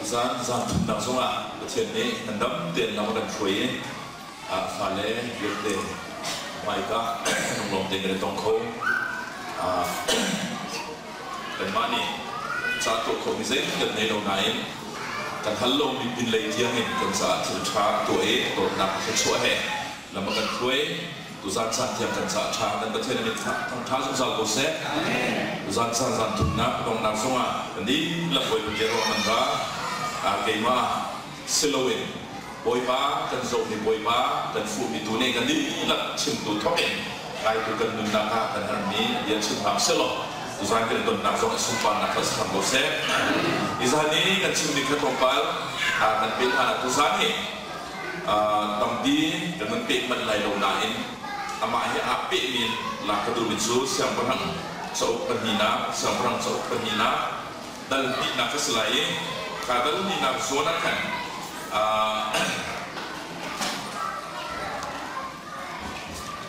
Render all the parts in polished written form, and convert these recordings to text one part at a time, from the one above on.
Tuzaan zan thumnak zongah Pathian nih ngandam tein lam a kan hruai i fale vialte hmaika lunglawm tein kan i tong kho. Kanmah nih ca tuah khawhmi zeihmanh kan nei lo nain kan hal lomi pinlei tiangin kan caah thil ṭha tuah i dawtnak thluachuah he lam a kan hruai. Tuzaan caan tiang kan caah ṭha kan Pathian min thangṭha zungzal ko seh. Tuzaan caan zan thumnak donghnak zongah kan dihlak Bawipa bia ruah man ra keimah si loin Bawipa kan zohmi Bawipa kan fuhmi tu nih kan dihlak chimtu thawk in ngaitu kan nunnak ah kan herhmi bia chim hram sehlaw tuzaan kan tonnak zong i sunparnak kha si hram ko seh. Nizaan i kan chimmi kha tlawmpal kan peh hlan ah tuzaan hi tampi kan van peh manh lai lo nain amah hi aa pehmi lak ka duhmi cu siangpahrang cauk pahnihnak siangpahrang cauk pahnihnak dal hnihnak a si lai i kha dal hnihnak zawn ah khan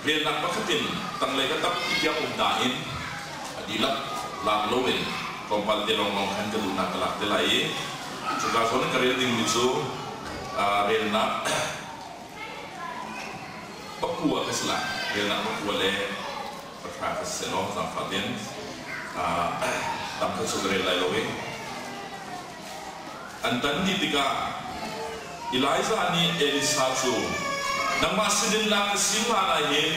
relnak pakhat in tanglei ka tampi tiang um nain a dihlak lak loin tlawmpal te lawnglawng khan ka duhnak ka lak te lai i cuka zawn in ka rel dingmi cu relnak pakua ka si lai. Relnak pakua le pahra ka si law zaangfah tein tam kha cu ka rel lai lo i an tan dih tikah Elijah nih Elisha cu nangmah sinin lak ka si hlan ah hin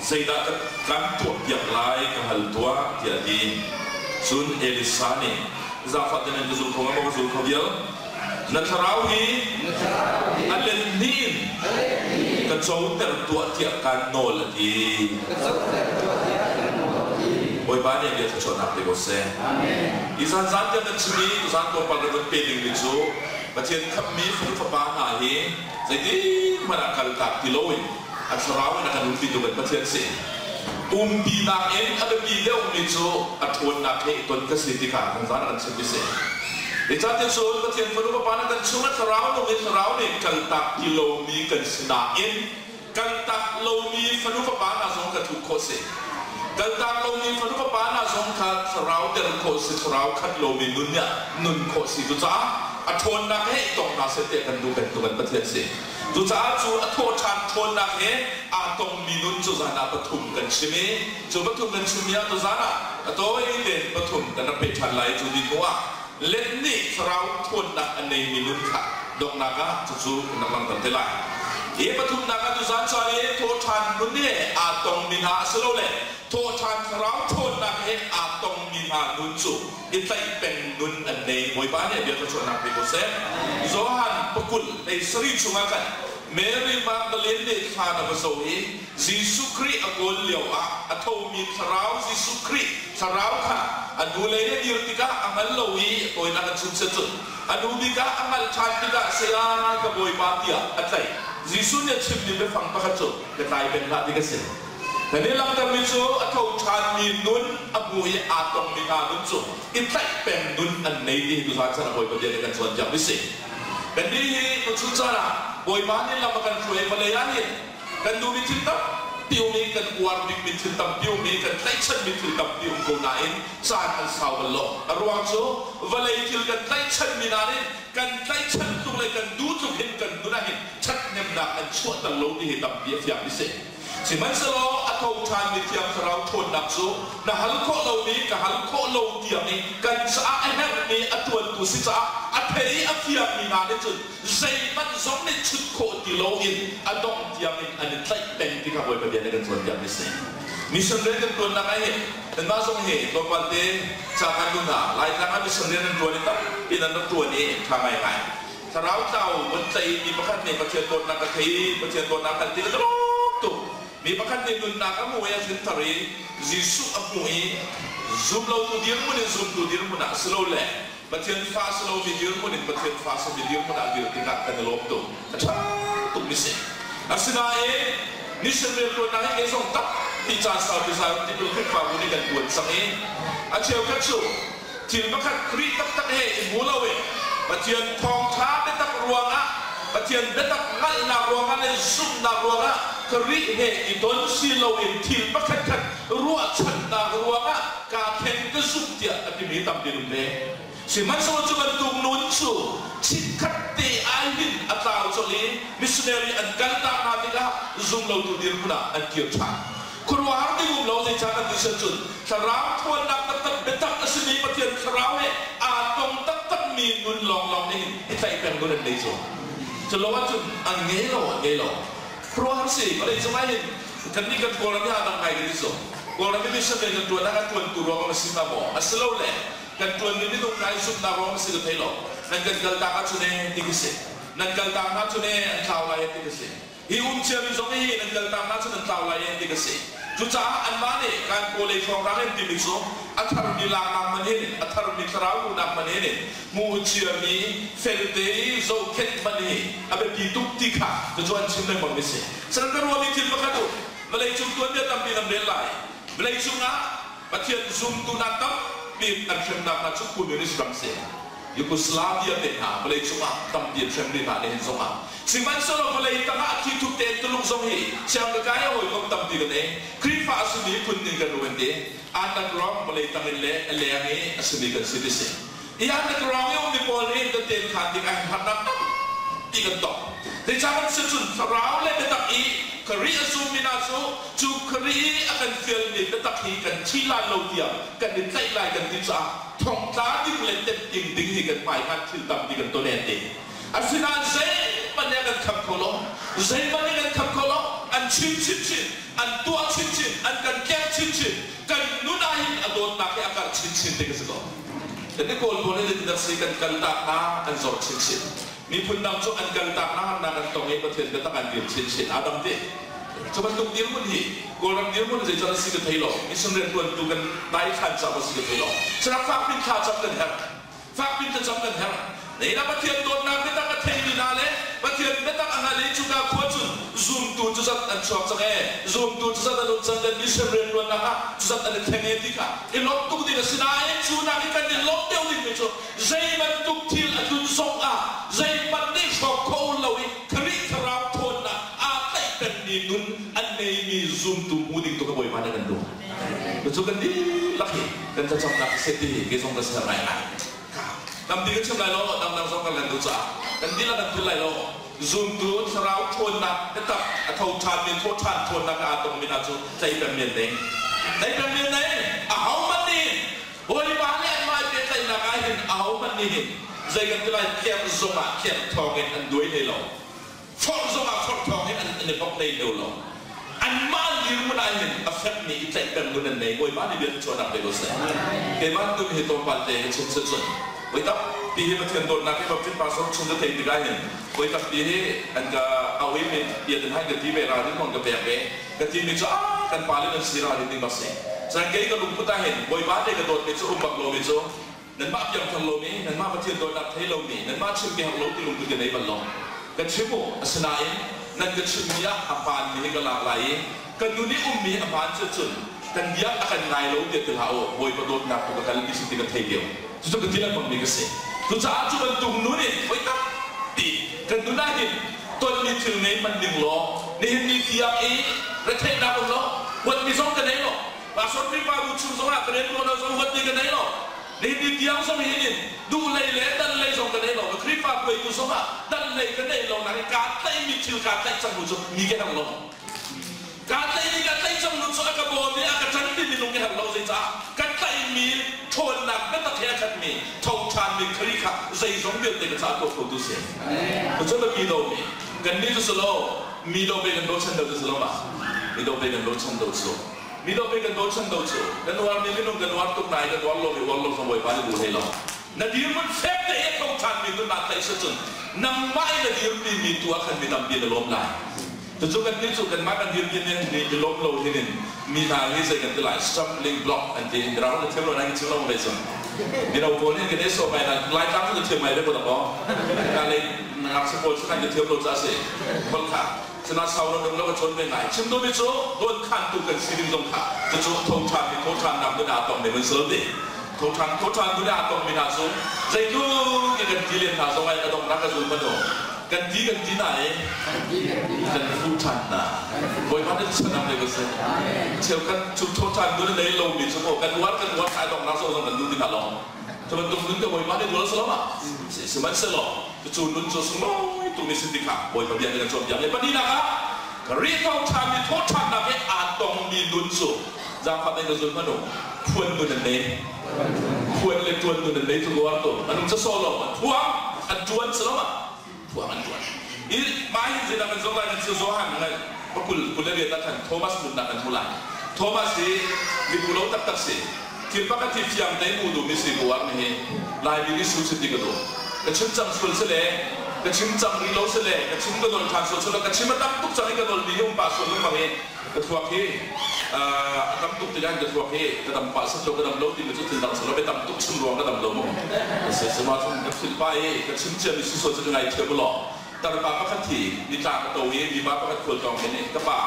zeidah ka kan tuahpiak lai ka hal tuah tiah a ti. Cun Elisha nih zaangfah tein nan ka zul kho hnga maw ka zul kho vial? Na thlarau hi a let hnih in ka coter tuah tiah kaan nawl a ti. Bawipa nih a bia thluachuahnak pe ko seh. Hi zan zan tiang kan chim i tuzan tlawmpal kan van pe dingmi cu Pathian khamhmi fanu fapa hna hi zeitik hmanh ah kaltak ti loin a thlarau in a kan umpitu kan Pathian si. Umpinak in a biapi deuhmi cu a ṭhawnnak he i ton ka si ti kha zungzal a kan chimh i si. Zeicahtiah cun Pathian fanu fapa na kan chung a thlarau nung i thlarau nih kaltak ti lomi kan si nain kaltak lomi fanu fapa hna zong kha thuh khawh si. Kaltak lomi fanu fapa hna zong kha thlarau der khawh si, thlarau khat lomi nun nih nun khawh si. Cucaah a ṭhawnnak he i tong hna seh tiah kan duh pengtu kan Pathian si. Cucaah cu a thawhṭhan ṭhawnnak he aa tongmi nun cu zan ah pathum kan chim i cu pathum kan chimmi ah tuzan ah a tawi tein pathum kan rak peh ṭhan lai i cu ni hnu ah let nih thlarau ṭhawnnak a neimi nun kha donghnak ah cucu kan rak langhter te lai. Hi pathumnak ah tuzan caan i thawhṭhan nun he aa tongmi hna asilole thawhṭhan thlarau ṭhawnnak he aa tongmi hna nun cu i tlaih peng nun an nei. Bawipa nih a bia thluachuahnak pe ko seh. Johan pakul hlei sarih chungah khan Mary Magdalene nih thlan a va zoh i Jesuh Khrih a kawl lioah a thomi thlarau Jesuh Khrih thlarau kha a hnulei a dir tikah a hngal lo i a tawinak an chim cun a hnu bik ah a hngalh ṭhan tikah saya ka Bawipa tiah a tlaih. Jesuh nih a chimmi biafang pakhat cu ka tlai peng hlah ti ka si. Kan i langhtermi cu a tho ṭhanmi nun a hmu i aa tongmi hna nun cu i tlaih peng nun an nei ti hi tuzaan chan ah Bawipa bia nih kan cawnpiakmi si. Kannih hi tuchun caan ah Bawipa nih lam a kan hruai vawlei ah hin kan duhmi thil tampi um i kan uar bikmi thil tampi um i kan tlaihchanmi thil tampi um ko nain caan an sau bal lo. A ruang cu vawlei thil kan tlaihchanmi hna nih kan tlaihchan tluk le kan duh tluk hin kan nun ah hin ṭhathnemnak an chuahter lo ti hi tampi a fiangmi si. Sihmanhsehlaw a tho ṭhanmi Thiang Thlarau ṭhawnnak cu na hal khawh lomi ka hal khawh lo tiang i kan caah a herhmi a ṭuantu si caah a thei i a fiangmi hna nih cun zeihmanh zong nih chut khawh ti loin a dongh tiangin an i tlaih peng ti kha Bawipa bia nih kan cawnpiakmi a si. Mission rian kan ṭuannak ah hin nanmah zong hi tlawmpal te ca kan nu hna Laitlang ah mission rian nan ṭuan i tampi nan rak ṭuan i ṭha ngaingai. Thlarau tlau vun tlaih mi pakhat nih Pathian dawtnak ka thei, Pathian dawtnak kan ti ka lawm tuk. Mi pakhat nih nunnak a hmuh i a tlinter i Jesuh a hmuh i zumlotu dirhmun in zumtu dirhmun ah silole Pathian fa si lomi dirhmun in Pathian fa simi dirhmun ah dir tikah kan i lawm tuk. A ṭha tukmi si. Asinain mission rianṭuannak hi kei zong tampi caan saupi Zion tipil Khrihfabu nih kan ṭuan cang i a cheukhat cu thil pakhat Khrih taktak he i hmu loin Pathian thawngṭha biatak ruangah Pathian biatak hngalhnak ruangah le zumhnak ruangah Khrih he i ton si loin thil pakhatkhat ruahchannak ruangah kaa thleng ka zumh tiah a timi tampi an um ve. Sihmanhsehlaw cu bantuk nun cu chikkhat te ai hin a tlau colh i missionary an kaltak hna tikah zumlotu dirhmun ah an kir ṭhan. Khuaruahhar ding um lo, zeicah kan ti sian cun thlarau ṭhawnnak taktak, biatak a simi Pathian thlarau he aa tong taktakmi nun lawnglawng nih hin i tlaih peng nun an nei cu. Cu lo ahcun an ngei lo, an ngei lo. Khuaruahhar si, vawlei cung ah hin kannih kan Kawlram hi aa dang ngai kan ti cu. Kawlram i mission rian kan ṭuan ah kan ṭuantu ruang a si hnga maw? Asilole kan ṭuanmi minung hna i zumhnak ruang a si ka thei lo. Nan kan kaltak ahcun ee ti khi si. Nan kaltak hna cun ee an tlau lai ti khi si. Hi um ciami zong hi nan kaltak hna cun an tlau lai ti khi si. Cucaah anmah nih kan kawlei hrawng in timi cu a tharmi laknak man hin, a tharmi thlarau luhnak man hin hmu ciami felte i zohkhenh man hi a biapi tuk ti kha cucu an chim lengmang mi si. Saran ka ruahmi thil pakhat u, vawleicung tuanbia tampi nan rel lai. Vawleicung ah Pathian zumtu hna tampi an hremnak hna cu communist ram si. Yugoslavia te hna vawleicung ah tampi an hrem rih hna nihin zong ah. Sihmanhsehlaw vawlei tangah a thi thup tein Tuluk zong hi siang ka kai a hawikom tampi kan ei. Khrihfa a simi phun ning kan um an ti. Underground vawlei tang in le a leng i a simi kan si ti si. Hi underground i ummi pawl nih kan ten khan ding ah harnak tampi kan tong. Zeicah kan si cun thlarau le biatak i Khrih a zummi hna cu cu Khrih i a kan fialmi biatak hi kan thi lai lo tiang kan i tlaih lai kan ti caah thongtla ding le tetting ding hi kan hmai thil tampi kan ton en ti. Asinain zeihmanh nih a kan kham kho lo. Zeihmanh nih kan kham kho lo. An chim chinchin, an tuah chinchin, an kan tlerh chinchin, kan nun ah hin a dawtnak hi a karh chinchin ti ka si ko. Kan i Kawl pawl nih zeitindah si kan kaltak hna an zor chinchin. Miphun dang cu an kaltak hna harnak an tong i Pathian biatak an dir chinchin. Aa dang ti. Cu bantuk dirhmun hi Kawlram dirhmun zeicah a si ka thei lo. Mission riantuantu kan daithlan caah a si ka thei lo. Sarak fakpi thlacam kan herh. Fakpi thlacam kan herh. Nihin ah Pathian dawtnak biatak a theimi hna le Pathian biatak a hngal i cuka khua cun zumtu cuzat an chuak cang ee, zumtu cuzat an um cang le mission rianṭuannak ah cuzat an i thleng ee ti kha i lawmh tuk ding a si nain cu nak i kan i lawmh deuh dingmi cu zei bantuk thil a tlun zong ah zeihmanh nih hrawk kho lo i Khrih Thlarau ṭhawnnak aa tlaih pengmi nun an neimi zumtu hmu ding tu ka Bawipa nih kan duh. Cucu kan dihlak hi kan thlacamnak seh ti hi kei zong ka ser ngaingai. Tampi ka chim lai lo, dangdang zong kan lan duh caah kan dihlak kan philh lai lo. Zumtu thlarau ṭhawnnak biatak a tho ṭhanmi thawhṭhan ṭhawnnak aa tongmi hna cu tleipem men ding. Tleipem men ding. Ahohmanh nih Bawipa nih anmah i pehtlaihnak ah hin ahohmanh nih hin zei kan ti lai, tlerh zongah tlerh thawngin an duai hlei lo. Forh zongah forh thawngin an i bok hlei lo. Anmah an dirhmun ah hin a fekmi i tlaih peng nun an nei. Bawipa nih bia chuahnak pe ko seh. Keimah tum hi tlawmpal te hi chim si cun voi tampi hi Pathian dawtnak hi Baptist pastor chung ka theih tikah hin voi tampi hi an ka auh i bia tin hai ka ti ve, ralrin hmang ka pek ve. Ka timi cu ah kan pa le nan si ralrin ding bak si. Cun kei ka lungput ah hin Bawipa te ka dawtmi cu um bak lomi cu nanmah piangthar lomi, nanmah Pathian dawtnak thei lomi, nanmah chim ka herh lo ti lungput ka nei bal lo. Ka chim u, asinain nan ka chimmi ah a hmaanmi hi ka lak lai i ka nun i ummi hi a hmaan cu cun kan biak a kan ngai lo tiah ti hlah u, Bawipa dawtnak tu ka kalpi si ti ka thei lio. Cucu ka ti lengmangmi ka si. Cucaah cu bantuk nun in voi tampi kan nun ah hin tonmi thil ngei hmanh ning law nihin ni tiang i retheihnak um lo, huatmi zong ka nei lo. Pastor Khrihfabu chung zongah ka riantuan lo zong huatmi ka nei lo. Nihin ni tiang zong hi in duh lei le dan lei zong ka nei lo. Ka Khrihfa hruaitu zongah dan lei ka nei lo nain kaa tlaihmi thil kaa tlaih cang nu cu mi ka herh lo. Kaa tlaihmi ka tlaih cang nu cu a ka bawm i a ka ṭanpi minung ka herh lo. Zeicah ka tlaihmi ṭhawnnak biatak he a khatmi tho ṭhanmi Khrih kha zeizong vialte ka caah tuah khotu si. Cucu biapi lomi kannih cu si lo, mi do pe kan bochan do cu si lo ma? Mi do pe kan bochan do cu. Mi do pe kan bochan do cu. Kan uarmi minung kan uar tuk nain kan uar lomi uar lo zong Bawipa nih duh hlei lo. Na dirhmun fek te i a tho ṭhanmi nun naa tlaih si cun nangmah i na dirpimi tu ah khan mi tampi na lawm lai. Cucu kan nih cu kanmah kan dirpi nih ni i lawm lo hin in mi hna hi zei kan ti lai, stumbling block an ti. Mirang na thiam lo nai ka chim lo ve cun. Mino pawl nih kan i sawm ngai na Laitlang cu ka thiam ngai ve ko dak aw. Ka lei ngakchia pawl cu kan ka thiam lo ca si. Kol kha cuna sau lo dong lo ka cawn ve ngai. Chim duhmi cu dawn khantu kan si ding zong kha cucu tho ṭhan mi tho ṭhan nak nun aa tong mi mun sil ti. Tho ṭhan tho ṭhan nun aa tong mi hna cu zeitluk in kan ti len hna zong ai a dong nak ka zul hmanh u. Kan ti kan ti nain kan fuh ṭhan hna. Bawipa nih chanam le ka si. Cheukhat cu tho ṭhan nun nei lomi cu maw kan uar kan uar ai dong nak zong kan duh ti hna lo. Cu bantuk nun ka Bawipa nih dual salama. Sihmanhsehlaw cucu nun cu sunglawi tukmi si ti kha Bawipa bia nih kan cawnpiak. Le pahnihnak ah Khrih thawngṭha mi thawhṭhannak he aa tongmi nun cu zaangfah tein ka zul hmanh u. Phuan nun an nei. Phuan le ṭuan nun an nei cu uar tu. Anung ca sawh lo. An phuang, an ṭuan salama. Phuang an ṭuan. I mah hin zeidah kan zoh lai nan cu Johan ngai pakul 28 ah khan Thomas nunnak kan hmu lai. Thomas hi mibu lo taktak si. Thil pakhat hi fiang tein hmuh duhmi si ko ah hi Laimi nih su si ti ka duh. Ka chim cang sual si le ka chim cang rih lo si le ka chim ka dol ṭhan sual si le ka chim a tam tuk cang i ka dolmi hi um pah sual lengmang i ka thluak hi a tam tuk tikah ka thluak hi ka dam pah set lo ka dam lo timi cu thil dang si lo biatam tuk chim ruang ka dam lo mu. Si ma cun ka philh pah i ka chim ciami si sual cu ka ngaithiam u law tarpa pakhat hi nitla ka to i mipa pakhat khualtlawng men nih ka pa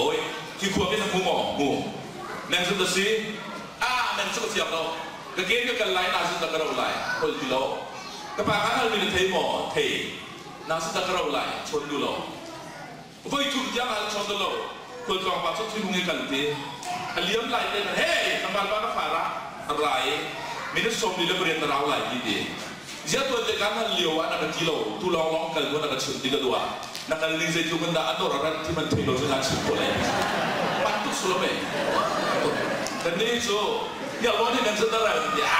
oi khi khua khi na hmu maw hmu Nang cu ka si? Ah, nang cu ka fiang lo. Ka ke ka kal lai, na sin dah ka ro lai? Hol ti lo. Ka pa ka halmi na thei maw? Thei. Na sin dah ka ro lai? Chawn duh lo. Voi thum tiang hal chawn duh lo. Khualtlawng pa cu thinhung i kal ti. A liam lai te khan, hey, tlangval pa ka far ah a ra i minute 48 na rau lai ti ti. Ziah tuan te kan hal lio ah na ka ti lo, tu lawng lawng kal nu na ka chimh ti ka duh ah na kal ning zeitluk in dah a dor a rat ti man thei lo cu na chim ko lai. Pan tuk sulam e. Kan ni cu ya lo ni nan zan ral ti a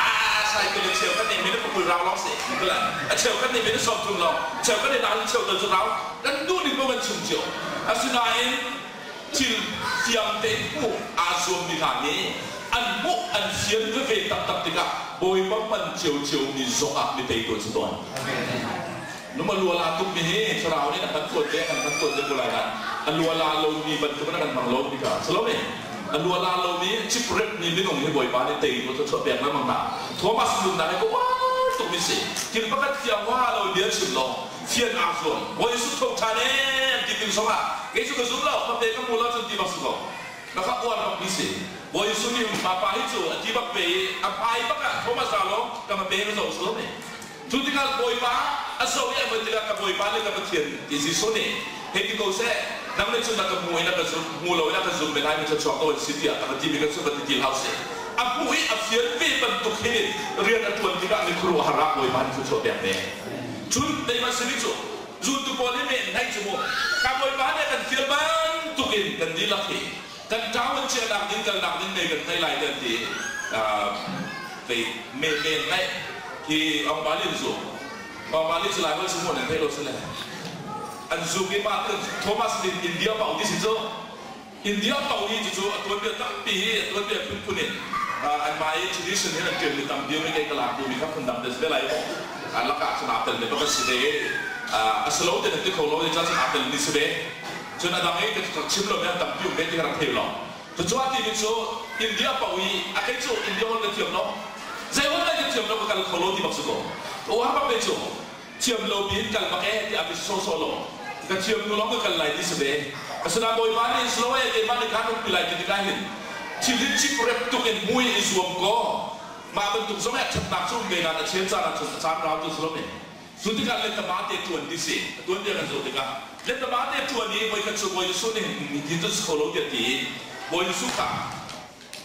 cycle le cheu kan ni minute 20 rau lawng si kala a cheu kan ni minute 30 lawng cheu kan ni na cheu dal cu rau kan duh ning ko kan chim cio. Asinain thil fiang tein hmuh aa zuammi hna nih an hmuh an fian veve taktak tikah Bawipa hman ciocio mi zongah mi teitu an si tawn. Numa luala tukmi hi thlarau nih a kan tuan te kan kan tuan te ko lai nain a luala lomi bantuk in a kan hmang lo ti kha si lo mi a luala lomi ciprep mi minung hi Bawipa nih teitu cu chuah pek lengmang hna. Thomas nunnak hi ka uar tukmi si. Thil pakhat fiang huaha lo bia chim lo fian aa zuam. Bawi Jesuh tho ṭhan ee an ti ding zongah kei cu ka zum lo, ka pe ka hmu lo cun ti bak si ko. Na ka uar bak mi si. Bawi Jesuh nih ma pa hi cu a ti bak ve i a hmai bak ah Thomas ra law ka ma pe ka zoh si lo mi. Cu tikah Bawipa a zoh i a hmuh tikah ka Bawipa le ka Pathian ti Jesuh nih hei ti ko seh, nang nih cun na ka hmu i na ka zum, hmu lo in a ka zum men lai mi thluachuak ko an si tiah a ka timi ka cu va ti ti hlah usih. A hmuh i a fian ve bantuk hin rian a ṭuan tikah mi khuaruahhar ah Bawipa nih thluachuah pek ve. Cun keimah simi cu zultu pawl hi men hei cu mu ka Bawipa nih a kan fial bantukin kan dihlak hi kan ṭau in chiahnak ding kalnak ding mei kan hnai lai te an ti i me men ngaih hi ong bali an zu ong bali cu lai hol cu mu nan theih lo si le an zuk i mah Thomas nih India pau ti si cu India pau hi cucu a tuanbia tampi hi a tuanbia phunphun in anmah i tradition hin an ṭialmi tam bia mi kei ka lak duhmi kha phundang te si ve lai maw an lakah cun aa telmi bak a si ve i a si lo ti nan ti kho lo caan cun aa telmi si ve cun a dang i ka chim lomi an tampi um ve ti ka rak thei lo. Cucu a timi cu India paoh i a kei cu India holh ka thiam lo, zei holh dai ka thiam lo, ka kal kho lo ti bak si ko. Uar bak ve cu thiam lo mi in kal bak ee tiah a ti sawsawh lo. Ka thiam hnu lawng ka kal lai ti si ve. Asinain Bawipa nih si lo ee keimah nih khan umpi lai ti tikah hin thil hi ciprep tuk in mui i zuam kaw mah bantuk zong hi a ṭhatnak cu um ve nain a chel caan ahcun a caan rau tu si lo men. Cu tikah letama te ṭuan ti si. A tuanbia kan zoh tikah letama te ṭuan i voikhat cu Bawi Jesuh nih mi ti cu si kho lo tiah ti i Bawi Jesuh kha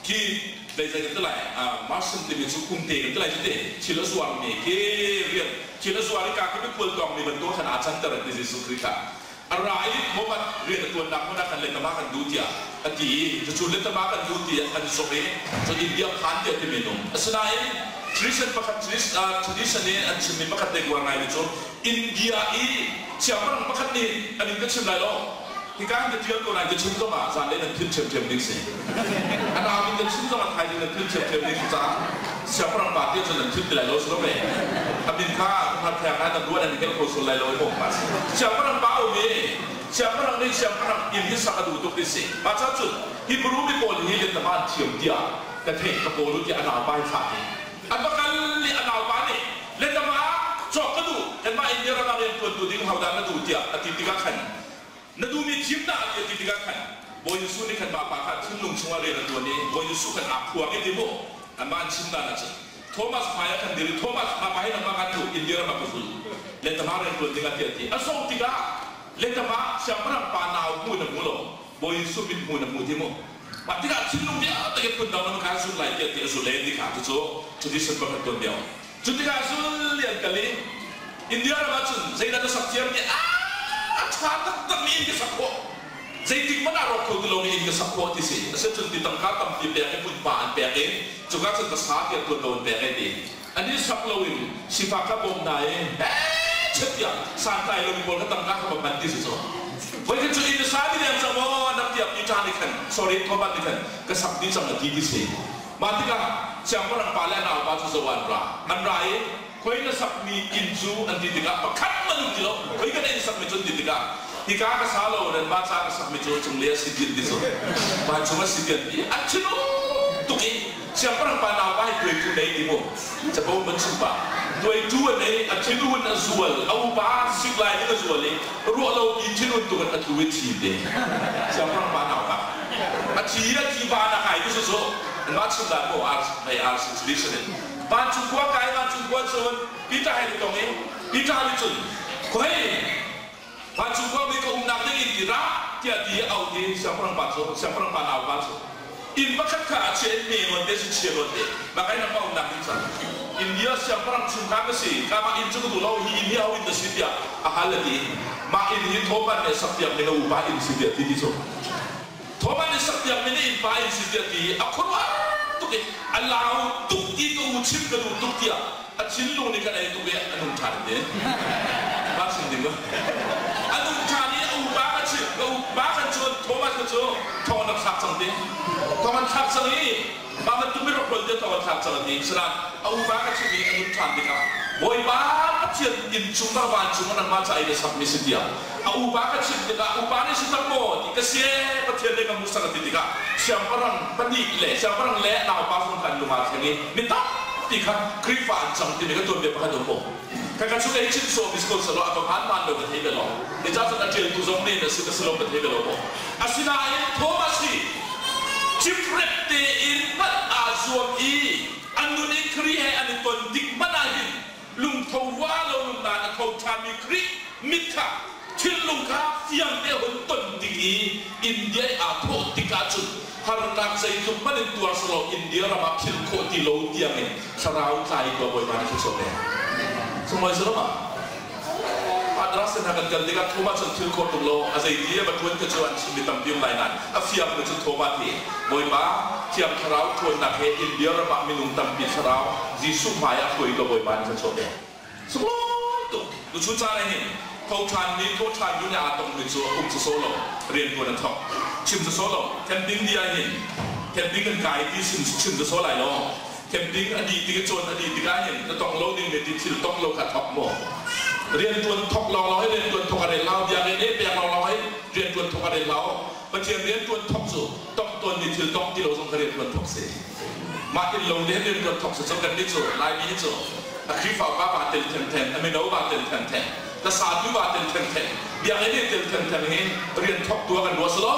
Khi zeizei kan ti lai Martian timi cu kungte kan ti lai cu te thil a zuarmi khi rian thil a zuar i ka khi mikhual tawngmi bantuk khan aa canter an ti Jesuh Khrih kha a ra i Muhammad rian a tuannak hmun ah khan letama kan duh tiah a ti i cucu letama kan duh tiah an zumh i cu India phan tiah timi an um. Asinain tradition pakhat tradition i an chimmi pakhat te guar ngaimi cu India i siangpahrang pakhat nih an in ka chim lai lo. Hika hin ka ṭial ko nain ka chim zongah zanlei nan philh ṭhiamṭhiam ding si. A nau in kan chim zongah thaizing nan philh ṭhiamṭhiam ding si caah siangpahrang pa tiah cun nan philh ti lai lo si lo mei. A min kha hnarpheng ah nan ruah nan i hngelh kho sual lai lo i maw ma si. Siangpahrang pa um i siangpahrang nih siangpahrang inn hi sak a duh tuk ti si. Mah caah cun Hebrew mi pawl hi letlam ah an thiam tiah ka theih ka kawl u tiah a naupa hi thlah ding. An va kal i a naupa nih letlam ah cawk ka duh kanmah India ram ah rian ṭuantu ding hodah na duh tiah a ti tikah khan Na duhmi thim dah ti a ti tikah khan Bawi Jesuh nih khan mah pa kha thinlung chungah rian a ṭuan i Bawi Jesuh khan aa phuang i ti mu anmah an chim dan ahcun Thomas hmai ah khan dir i Thomas mah pa hi nangmah kan duh India ram ah ka zul letama rian ṭuan dingah tiah a ti. A zoh tikah letama siangpahrang pa nau hmu in a hmu lo Bawi Jesuh mit hmu in a hmu ti mu. Mah tikah thinlung vialte ke phun dang nan kai zul lai tiah ti a zul e ti kha cucu tradition pakhat tuan bia. Cu tikah zul lian kal i India ram ahcun zeidah na sak thiam ti a ṭha taktak mi inn ka sak khawh. Zeitik hmanh ah rawk kho ti lomi inn ka sak khawh ti si. Asicun ti tangka tampi pek i hmunhma an pek i cuka cun va sa tiah tuan lo an pek ai ti. An i sak loin sifak kha bawm hna i heh tiah santlai lomi pawl kha tangka kha va hman ti si cu. Voikhat cu inn na sa ti deng cang maw nak tiah Peter nih khan sorry Thomas nih khan ka sak dih cang a ti ti si. Mah tikah siangpahrang pa le a naupa cu zo an ra. An ra i khoi na sakmi inn cu an ti tikah pakhat hmanh um ti lo. Khoi ka na inn sakmi cu an ti tikah hika ka sa lo nan mah ca ka sakmi cu cunglei a si tian ti cu. Vancung a si tian ti. An thinung tuk i Siangpahrang pa naupa hi tuaitu nei ti mu capo ban chim pa tuaitu an nei a thinun a zual a upa sik lai ding a zual i ruah lo pi thinun tuk in a tlu i thi te siangpahrang pa naupa a thi a thi pa na kai tu su an ma chim dan mu ar hei ar sin solution in vancung khua kai vancung khua cun Peter he tong i Peter nih cun khoi vancung khua mi ka umnak ding in ti ra tiah ti au ti siangpahrang pa cu siangpahrang pa naupa cu inn pakhat kha a chia in me nawn te si chia nawn te maka in a umnak ding cang India siangpahrang chungkhar ka si ka mah inn cu ka duh lo hi inn hi ho inn na si tiah a hal a ti mah inn hi Thomas nih sak piak mi na upa inn si tiah ti ti cu Thomas nih sak piak mi na innpa inn si tiah ti a khuaruah tuk i a lau tuk ti ka u chim ka duh tuk tiah a thinlung nih kan ei tuk i a nung ṭhan te ba chim ding a nung ṭhan i a upa ka chim ka upa kan cun Thomas ka cu thong an rak thlak cang te thong an thlak cang i mah bantuk mi rak te thong an thlak cang ti sanan a upa ka chim i a nun ṭhan tikah Bawipa Pathian inn chung ka vancung ah nangmah ca i na sakmi si tiah a upa ka chim tikah upa nih si tak maw ti ka si Pathian nih ka hmuhsak a ti tikah siangpahrang pahnih le siangpahrang le naupa zong kan lung aa thleng i mi tampi kha Khrihfa an cang timi ka tuanbia pakhat um maw ka ka chung ei chin sawm is ko salo a hmaan hmaan lo ka thei ve lo ni ca cun a ṭialtu zong nih na si ka si lo ka thei ve lo maw asinain Thomas hi ciprep tein hmanh aa zuam i an nun in Khrih he an i ton tik hmanh ah hin lungtho rua lo nunnak a tho ṭhanmi Khrih mit kha thinlung kha fiang te hun ton ding i India i aa thawh tik ahcun harnak zeitluk hmanh in tuar selaw India ram ah philh khawh ti lo tiangin thlarau tlai tua Bawipa nih thluachuah pe. Sunglawi si lo ma? Madrasa hna kan kal tikah Thomas cun thil khawh tuk lo a zeiti a va ṭuan kha cu an chimmi tampi um lai nain a fiangmi cu Thomas hi Bawipa Thiang Thlarau ṭhawnnak he India ram ah minung tampi thlarau Jesuh hmai ah hruai ka Bawipa nih thluachuah pe. Sunglawi tuk. Tuchun caan ah hin tho ṭhanmi tho ṭhan mi nih aa tongmi cu um sawsawh lo rian ṭuan a thawk. Chim sawsawh lo camping di ah hin camping kan kai ti chim sawsawh lai lo. Camping a dih tik i cawn a dih tikah hin na tong lo ding ti thil tong lo kha thawk maw? Rianṭuan thawk lawnglawng hi rianṭuan thawk a rel lo. Biakinn i pek lawnglawng hi rianṭuan thawk a rel lo. Pathian rianṭuan thawk cu tong tawnmi thil tong ti lo zong kha rianṭuan thawk si. Mah inn lo nih hin rianṭuan thawk si cu kannih cu Laimi hi cu a Khrihfa upa pa tel thengtheng, a mino pa tel thengtheng, hlasa tu pa tel thengtheng, biakinn i tel thengtheng hi rian thawk tu ah kan ruah si lo.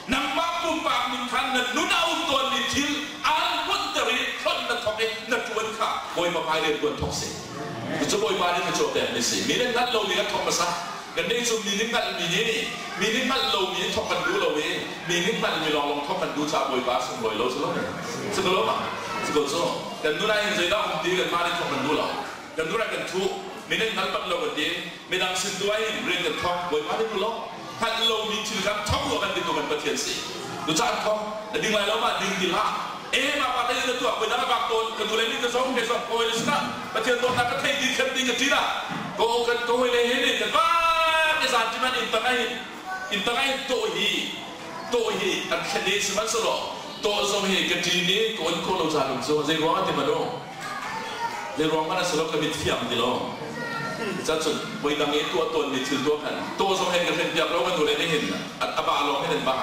Nangmah pumpak ning khan na nun a um tawnmi thil aan hmunter i hlonh na thawk i na ṭuan kha Bawipa hmai rian ṭuan thawk si. Cucu Bawipa nih thluachuah pekmi si. Mi nih hngalh lomi kan thawk hmasa. Kannih cu mi nih hngalhmi nih mi nih hngalh lomi nih thawk kan duh lo i mi nih hngalhmi lawnglawng thawk kan duh caah Bawipa a sunglawi lo si lo mi. Si ko lo ma? Si ko cu. Kan nun ah hin zeidah um ti kanmah nih thawk kan duh lo. Kan nun ah kan thuh. Mi nih hngal pat lo kan ti. Midang sin tu ah hin rian kan thawk. Bawipa nih duh lo. Hngalh lomi thil kan thawk ruah kan ti tu kan Pathian si. Cucaah thawk na ding lai lo ma ding ti hlah. E ma pa te na tuah voi dang a bak tawn ka nu le ni ka zong ke zong kawi le sinah Pathian dawtnak ka thei ti khem ding ka ṭin ah ko kan ka hawi le he nih kan va ke zan ti man inn tang ah hin inn tang ah hin tawh hi tawh hi an thlen i sihmanhsehlaw tawh zong hi ka ṭin i ka on khawh lo caan um cu zei ruang ah ti man u Zei ruang hmanh a si lo ka mit fiang ti lo. Cacun voi dang i tuah tawnmi thil tuah khan tawh zong hin ka hren piak lo ka nu le nih hin a ba lawng hin an ba.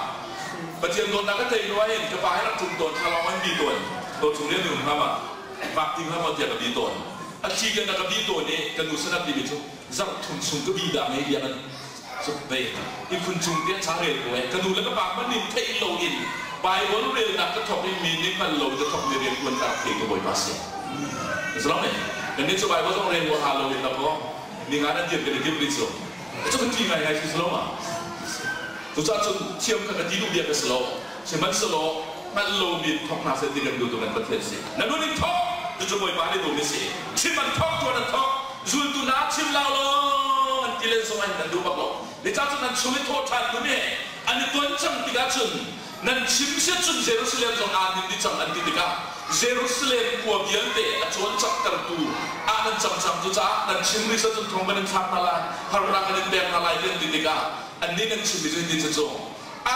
Pathian dawtnak ka thei hnu ah hin ka pa he rak ṭum tawn thla lawng an bi tawn. Taw chung rian um hnga ma vak ti hnga maw tiah ka bi tawn. A thi kan ka bi tawn i ka nu sanap timi cu zarh thum chung ka bi dah ngei biak an ve. Ihkhun cung te ca rel ko eh. Ka nu le ka pa hmanh nih theih lo in Bible relnak ka thawk i mi nih hngal lo in ka thawkmi rian ṭuan ka rak thei ka Bawipa si. Zalong eh. Kan nih cu Bible zong rel huaha lo in dakaw ninga nan dir kan i timh rih cu. Cu ka ṭih ngaingai si lo ma. Cucaah cun thiam kha ka ti duh bia ka si lo. Sihmanhsehlaw hngalh lomi in thawk hna seh ti kan duhtu kan Pathian si. Na nun in thawk, cucu Bawipa nih duhmi si. Chim an thawk, ṭuan an thawk, zultu hna chim lau law an ti len zong ah hin an duh bak lo. Zeicahcun nan chung i thawh ṭhan nun he an i tuan cang tikah cun nan chim siat cun Jerusalem zong aa hnin dih cang an ti tikah Jerusalem khua vialte a cawlcanghtertu ah nan cang cang. Cucaah nan chim rih cun thong kan in thlak hna lai, harnak kan in pek hna lai ti an ti tikah annih nan chimmi cu hitin cu a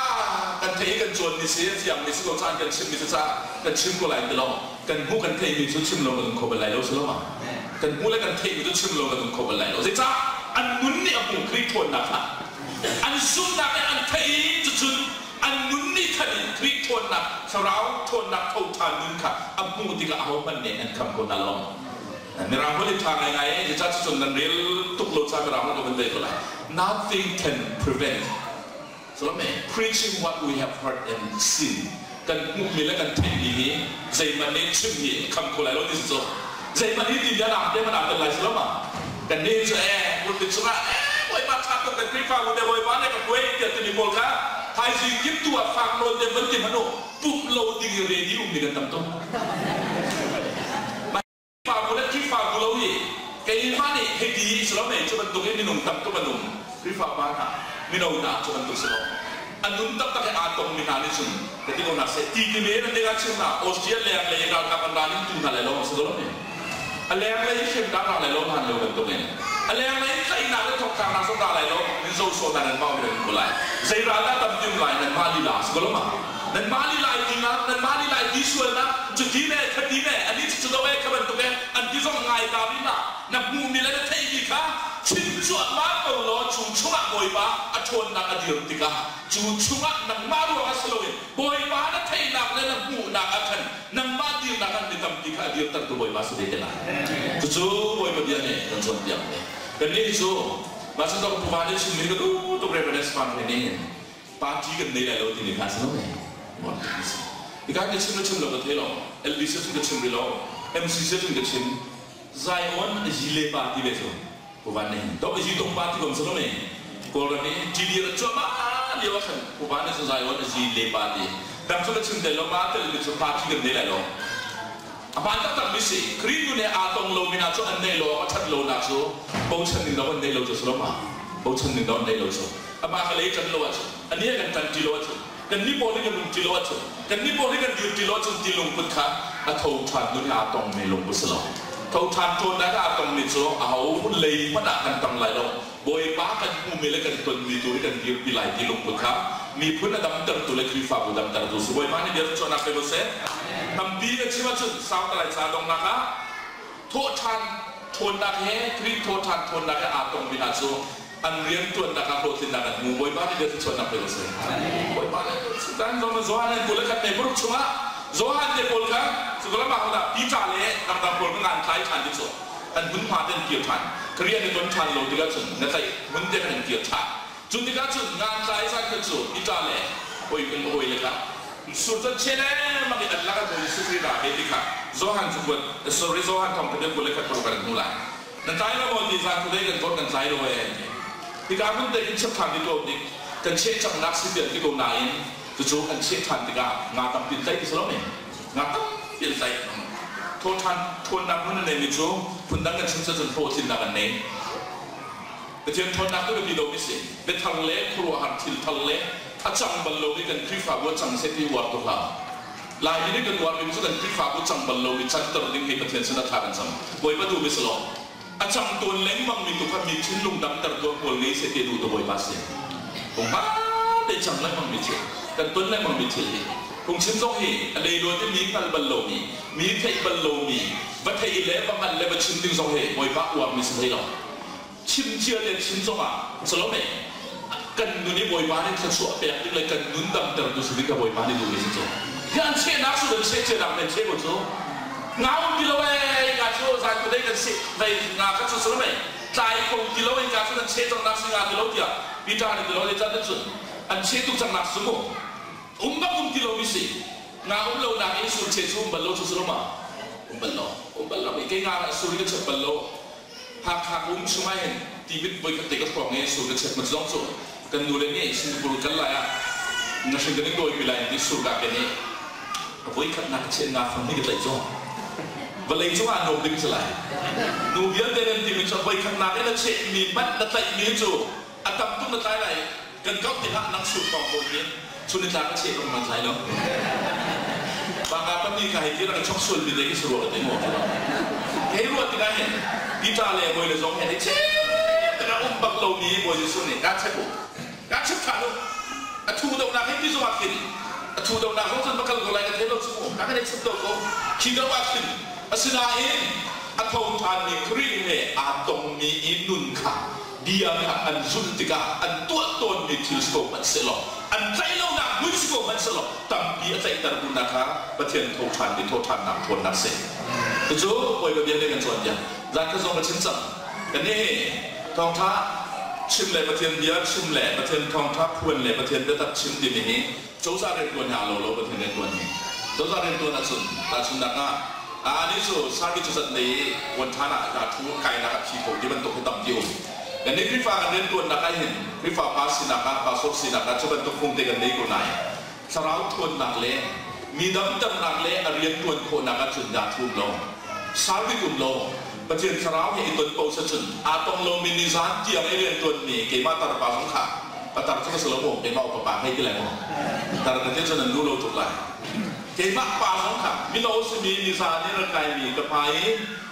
kan theih i kan cawnmi si a fiangmi si ko caan kan chimmi si caah kan chim ko lai ti lo. Kan hmuh kan theihmi cu chim lo kan um kho bal lai lo si lo ma? Kan hmuh le kan theihmi cu chim lo kan um kho bal lai lo. Zeicah? An nun nih a hmuh Khrih ṭhawnnak kha an zumhnak in an theih i cucun an nun nih khan in Khrih ṭhawnnak, Thlarau ṭhawnnak tho ṭhan nun kha a hmuh tikah ahohmanh nih an kham ko hna lo. Mirang holh i ṭha ngaingai e, zeicah cucun nan rel tuk lo caah Mirang holh ka van ve ko lai. Nothing can prevent, Salome, preaching what we have heard and seen, kan hmuhmi le kan theihmi hi zeihmanh nih chim hi kham kho lai lo ti si cu. Zeihmanh hi ti bia nak te hmanh aa tel lai si lo ma? Kan nih cu ee pulpit chungah ee Bawipa ṭha tuk kan Khrihfabu te Bawipa nih ka hruai tiah timi pawl kha thaizing kip tu ah fak nawn te van ti hmanh u, pumh lo ding i ready ummi kan tam tuk. Khrihfabu le Khrihfabu lo hi keimah nih hei ti si lo mei, cu bantuk in minung tam tuk an um. Khrihfa pa hna, mino hna, cu bantuk si lo. A nun taktak he aa tongmi hna nih cun ka ti ko hna seh ti ti men an ding ah chim hna. Austria leng lei ralkap an ral in tu hna lai lo si ko lo mi. A leng lei i hremnak ra lai lo hlan lo bantuk in a leng lei in tlaihnak le thongtlaknak zong ra lai lo min zo sawh hna nan mah nan ko lai. Zei ral dah tam tim lai, nan mah lila si ko lo ma? Nanmah lila i dingah, nanmah lila i ti sualnak, cuti le khati le ani cu do e kha bantuk e an ti zong ngai ta rih hlah. Na hmuhmi le na theihmi kha chim cuahmah ko law cu chungah Bawipa a ṭhawnnak a dir tikah cu chungah nangmah ruangah si loin Bawipa na theihnak le na hmuhnak ah khan nangmah dirnak ah mi tampi kha a dirtertu Bawipa si ve te lai. Cucu Bawipa bia nih kan cawnpiak ve. Kannih cu mah cu dong puva nih chimmi ka duh tuk Reverend Espan he nih party kan nei lai lo timi kha a si lo me. Hika ka chim le chim lo ka thei lo. LBC cun ka chim rih lo. MCC cun ka chim. Zion Zile party ve cu Puvan nih hin to Zi tong party kom si lo me. Kawlram i TD rat cuahmah lio ah khan Puvan nih cun Zion Zile party dang cu ka chim tel lo, ma tel mi cu party kan nei lai lo. A hmaan taktak mi si. Khrih nu nih aa tong lo mi hna cu an neih lo awk a ṭhat lonak cu bochan ding dong an neih lo cu a si lo ma? Bochan ding dong an neih lo cu. Amah ka lei ṭan lo ahcun, anih a kan ṭan ṭi lo ahcun, kannih pawl nih kan um ṭi lo ahcun, kannih pawl nih kan dir ṭi lo ahcun ti lungput kha a tho ṭhan nun he aa tongmi lungput si lo. Tho ṭhan ṭawnnak ah aa tongmi cu aho lei hmanh ah kan tang lai lo. Bawipa kan hmuhmi le kan tonmi tu hi kan dirpi lai ti lungput kha miphun a damtertu le Khrihfabu damtertu si. Bawipa nih bia cuahnak pe ko seh. Tampi ka chim ahcun sau ka lai ca donghnak ah thawhṭhan ṭhawnnak he Khrih thawhṭhan ṭhawnnak he aa tongmi hna cu an rianṭuannak ah hlawhtlinnak an hmu. Bawipa nih bia thluachuahnak pe ko seh. Bawipa nih dan zong Johan an 21 me paruk chungah Johan te pawl kha cukalam ah hodah Peter le dangdang pawl kha ngan tlai ṭhan ti cu an hmunhma te an kir ṭhan. Ka rian i ton ṭhan lo tikah cun na tlaih hmun te khan an kir ṭhan. Cu tikah cun ngan tlai zan khan cu Peter le hawi kan hawi le kha sur can che lengmang i an lak an hmu Jesuh Khrih ra ve ti kha Johan cakuat, sorry, Johan thawngṭha bia 21 paruk an hmu lai. Na tlai lo maw ti zan khuadei kan kawt kan tlai lo ee an ti. Hika hmun te in chep ṭhan ti ko dik kan cheh cangnak si ti an ti ko nain cucu an cheh ṭhan tikah nga tampi an tlaih ti si lo mi nga tampi an tlaih. Thaw ṭhan ṭhawnnak hmun an neimi cu phundang kan chim cun hlawhtlinnak an nei. Pathian ṭhawnnak cu biapi lomi si. Biathar le khuaruahhar thil thar le a cang bal lomi kan Khrihfabu a cang seh ti uar tuk hlah. Laimi nih kan uarmi cu kan Khrihfabu cang bal lomi canter ding hi Pathian sin ah thla kan cam. Bawipa duhmi si lo. A cang tawn lengmangmi tu kha mi thinlung damter tuah kawl ngei seh ti a duh tu Bawipa si. Pungpang te cang lengmangmi thil, kan ton lengmangmi thil hi phungchim zong hi a leiluan in mi hngal bal lomi, mi theih bal lomi, va theih le va hngalh le va chim ding zong hi Bawipa uarmi si hlei lo. Chim cia le chim zongah Salome kan nun i Bawipa nih thluachuah pek ding le kan nun damter tu si ding ka Bawipa nih duhmi si cu. Hi an chehnak su kan cheh cia men cheh ko cu. Nga um ti lo ee nga cu zan khuadei kan seh vei nga kha cu Salome tlai kho ti lo in nga cu kan cheh cang nak si nga ti lo tiah Peter nih ti lo le chan cun an cheh tuk cang nak su mu. Um bak um ti lo mi si. Nga um lo nak in sur cheh cu um bal lo cu Salome um bal lo um bal lo kei nga sur ka chep bal lo. Hakha um chung ah hin timit voikhat te ka hrawng i sur ka chek mat zong cu kan nu le nih Singapore kal lai ah Na hring kan in dawi lai ti sur ka ke nih voikhatnak ka chiah nga fang hi ka tlaih cu. Vawlei cungah nuam ding si lai. Nu vialte nan timi cu voikhatnak in na chehmi hmanh na tlaihmi cu a tam tuk na tlai lai. Kan kauh ti hlah nang sur kong ko ti. Chun ni tla ka cheh bang man tlai lo. Banga pami ka hei ti rak i chok sual mi te khi si rua ka ti mu. Hei ruah tikah hin Peter le bawi le zong he ni cheh tikah um bak lomi Bawi Jesuh nih ka chek u. Ka chek ṭhan u. A thu dohnak hi ti zongah khin a thu dohnak zong cun va kal ko lai ka thei lo cu mu. Ka kan i chim do ko. Khi do ah khin asinain a tho ṭhanmi Khrih he aa tongmi i nun kha bia kha an zulh tikah an tuah tawnmi thil si ko hmanh sehlaw an tlaih lonak hmun si ko hmanh sehlaw tampi a tlaihter duhnak kha Pathian tho ṭhanmi thawhṭhannak ṭhawnnak si. Cucu Bawipa bia nih kan cawnpiak. Zan khat zong ka chim cang. Kannih hi thawngṭha chim le Pathian bia chim le Pathian thawngṭha phuan le Pathian biatak chim timi hi cozah rianṭuan he aa lo lo Pathian rianṭuan hi. Cozah rianṭuan ahcun tahchunhnak ah anih cu sarki cuzat lei i uan ṭhan ah kaa ṭhu kainak a phi kho ti bantuk hi tampi um. Kannih Khrihfa kan rianṭuannak ah hin Khrihfa pa sinak ah pastor sinak ah cu bantuk phung te kan nei ko nain thlarau ṭhawnnak le mi damternak le a rianṭuan khawhnak ahcun daa ṭhum lo sarbik um lo Pathian thlarau he i ton paoh cun aa tong lomi nizan tiang i rianṭuanmi keimah tarpa zong kha ka tar cu ka si lo maw keimah upa pa hei ti lai maw tar ka ti cun an duh lo tuk lai keimah pa zong kha mino simi nizan i rak kaimi ka hmai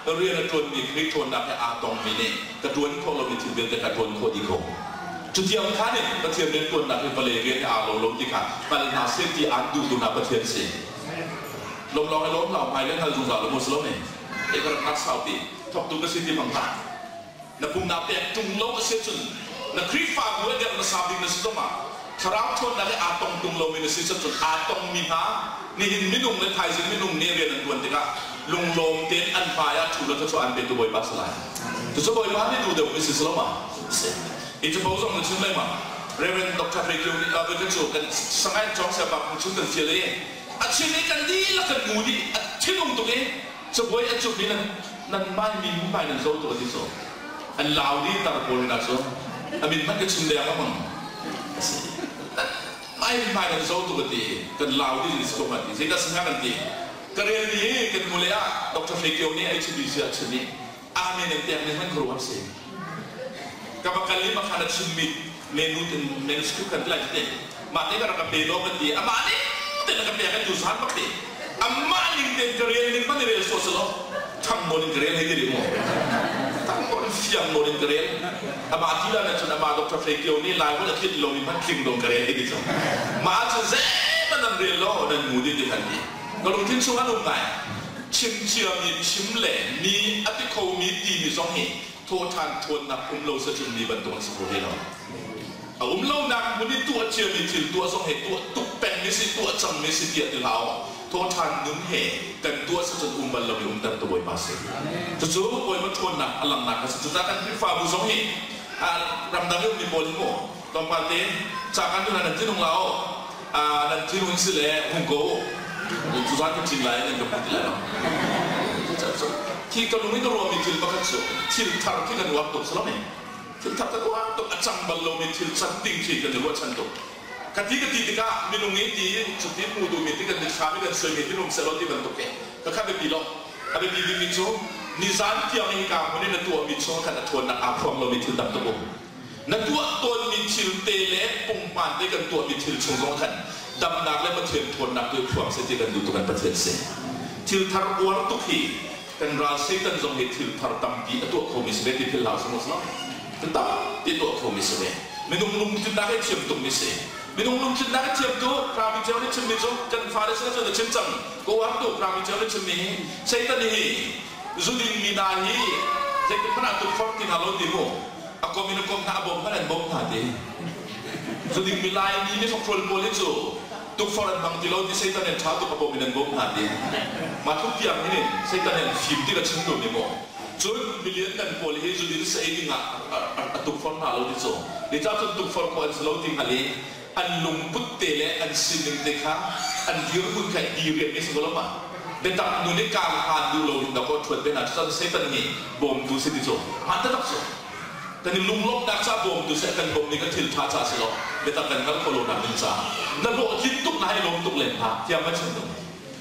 i rian a ṭuanmi Khrih ṭhawnnak he aa tongmi nih ka ṭuan khawh lomi thil vialte kha ṭuan khawh dih ko. Cutiang khan in Pathian rianṭuannak hi vawlei rian he aa lo lo ti kha hngal hna seh ti aan duhtu hna Pathian si. Lawm lawng i lawm hlah hmai le hngal zungzal u maw si lo mi? Ei ka rak ngak saupi thawktu ka si ti hmang hlah. Na pum naa pek ṭung lo a si cun na Khrihfabu a derh hmasa bik na si zongah thlarau ṭhawnnak he aa tong ṭung lomi na si cun aa tongmi hna nihin minung le thaizing minung nih rian an ṭuan tikah lunglawm tein an hmai ah ṭhu law thluachuah an petu Bawipa si lai. Cucu Bawipa nih duh deuhmi si si lo ma? Si. Hi capo zong na chim lengmang. Reverend Dr. Hlei Kio nih uh, cu kan sangai cawng siapa phung chung kan fial i a chim i kan dihlak kan ngu dih a thinung tuk i cabuai a cuk i nan nan mai mi mai nan zo tuk a ti so an lau di tar pawl na cu a min hmanh ka chim deng a mang mai mai nan zo tuk a ti kan lau di ni ko ma ti zeidah singa kan ti ka rel ni kan mule ah Dr. Hlei Kio nih HBC a chim i amen an pek ni hman khuaruah si ka va kal i makhan a chimmi menu manuscript kan lai te mah te ka rak ka pe lo kan ti amah ning te na ka pek kan tu san bak ti amah ning ten ka rel ning man rel so selo thang mon in ka rel hei ti mo thang mon fiang mon in ka rel amah ti la na chun amah Dr. Hlei Kio nih lai hol a tlit lo mi man tling dong ka rel hei ti so ma chun ze man nan rel lo nan mu di ti kan ti ka lungthin chung an um ngai chim ciami chim le mi a ti khomi timi zong hi thawṭhan ṭhawnnak um lo sacun mi bantuk an si kho ve lo. A um lonak hmun i tuah ciami thil tuah zong he tuah tuk pengmi si tuah cangmi si tiah ti hlah u. Thawṭhan nun he kan tuah sacun um bal lomi umter tu Bawipa si. Cucu Bawipa ṭhawnnak a langhnak a si. Cucaah kan Khrihfabu zong hi ramdang i ummi pawl hi mu tlawmpal te ca kan tu nan thinung la u nan thinung si le hung ko u tuzan ka cin lai nan ka hmu ti lai lo khi ka lung in ka ruahmi thil pakhat cu thil thar khi kan uar tuk salom thil thar kan uar tuk a cang bal lomi thil can ding khi kan i ruahchan tuk ka ti ka ti tikah minung i ti cuti hmu duhmi ti kan mitthlam i kan suaimi ti nung sehlaw ti bantuk hi ka kha biapi lo a biapi bikmi cu nizan tiang i hika hmun i na tuahmi chung khan a ṭhawnnak aa phuang lomi thil tam tuk um Na tuah tawnmi thil te le punghman te kan tuahmi thil chung zong khan damnak le Pathian ṭhawnnak tu phuang seh ti kan duh tuk kan Pathian si. Thil thar uar tuk hi kan ral Satan zong hi thil thar tampi a tuah khomi si ve ti philh hlah usih maw si tampi tuah khomi si ve. Minung lungtlinnak hi thiam tukmi si. Minung lungtlinnak hi thiam tu Rami Ceu nih chimmi cu kan fale sinah cun a chim cang. Ka uar tuk Rami Ceu nih chimmi hi Satan hi zuding mi hna hi zeitik hmanh ah tukforh ti hna lo ti mu. A kom in a kom hna a bawm hmanh an bawm hna ti zuding mi Laimi mi hrokhrawl pawl hi cu tukforh an hmang ti lo ti Satan in ṭha tuk a bawm in an bawm hna ti mah tluk tiang hin Satan in fim ti ka chim duh mi maw cun milian kan pawl hi zudin sa ei ding ah a tukforh hna lo ti cu ni ca cun tukforh khawh an si lo ti hngal i an lungput te le an sining te kha an dirhmun kha i rian mi si ko lo ma biatak nu nih kar hlan duh lo in dakaw ṭhuat ve hna cucaah Satan nih bawmtu si ti cu hmaan taktak cu. Kan i lunglawmhnak ca bawmtu seh kan bawmh ning kan thil ṭha ca si lo, biatak kan hngalh khawh lonak ding caah. Na hlawhtlin tuk na i lawm tuk len hna, tiah va chim tung.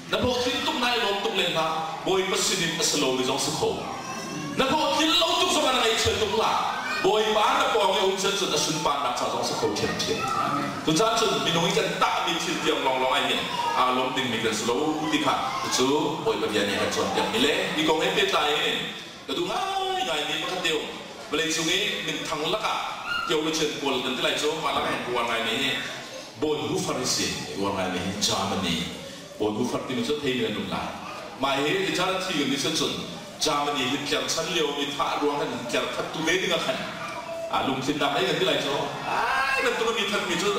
Na hlawhtlin tuk na i lawm tuk len hna, Bawipa sinin a si lomi zong si kho. Na hlawhtlin lo tuk zongah na ngaihchia tuk hlah. Bawipa na pawng i um cun cun a sunparnak ca zong si kho ṭhiamṭhiam. Cucaah cun minung i kan tahmi thil tiang lawnglawng ah hin aa lawm dingmi kan si lo ti kha cucu Bawipa bia nih a kan cawnpiakmi le hi kong he pehtlai in ka duh ngaingaimi pakhat te um. Vawleicung i minthang lakah theologian pawl kan ti lai cu mah lakah hin ka uar ngaimi hi Bonhoeffer hi si. Uar ngaimi hi Germany Bonhoeffer timi cu theimi nan um lai. Mah hi Richard a thi kan ti cun Germany Hitler chan lio mi thah ruang khan Hitler thattu ve ding ah khan lungtlinnak ei kan ti lai cu ai bantuk mi thatmi cu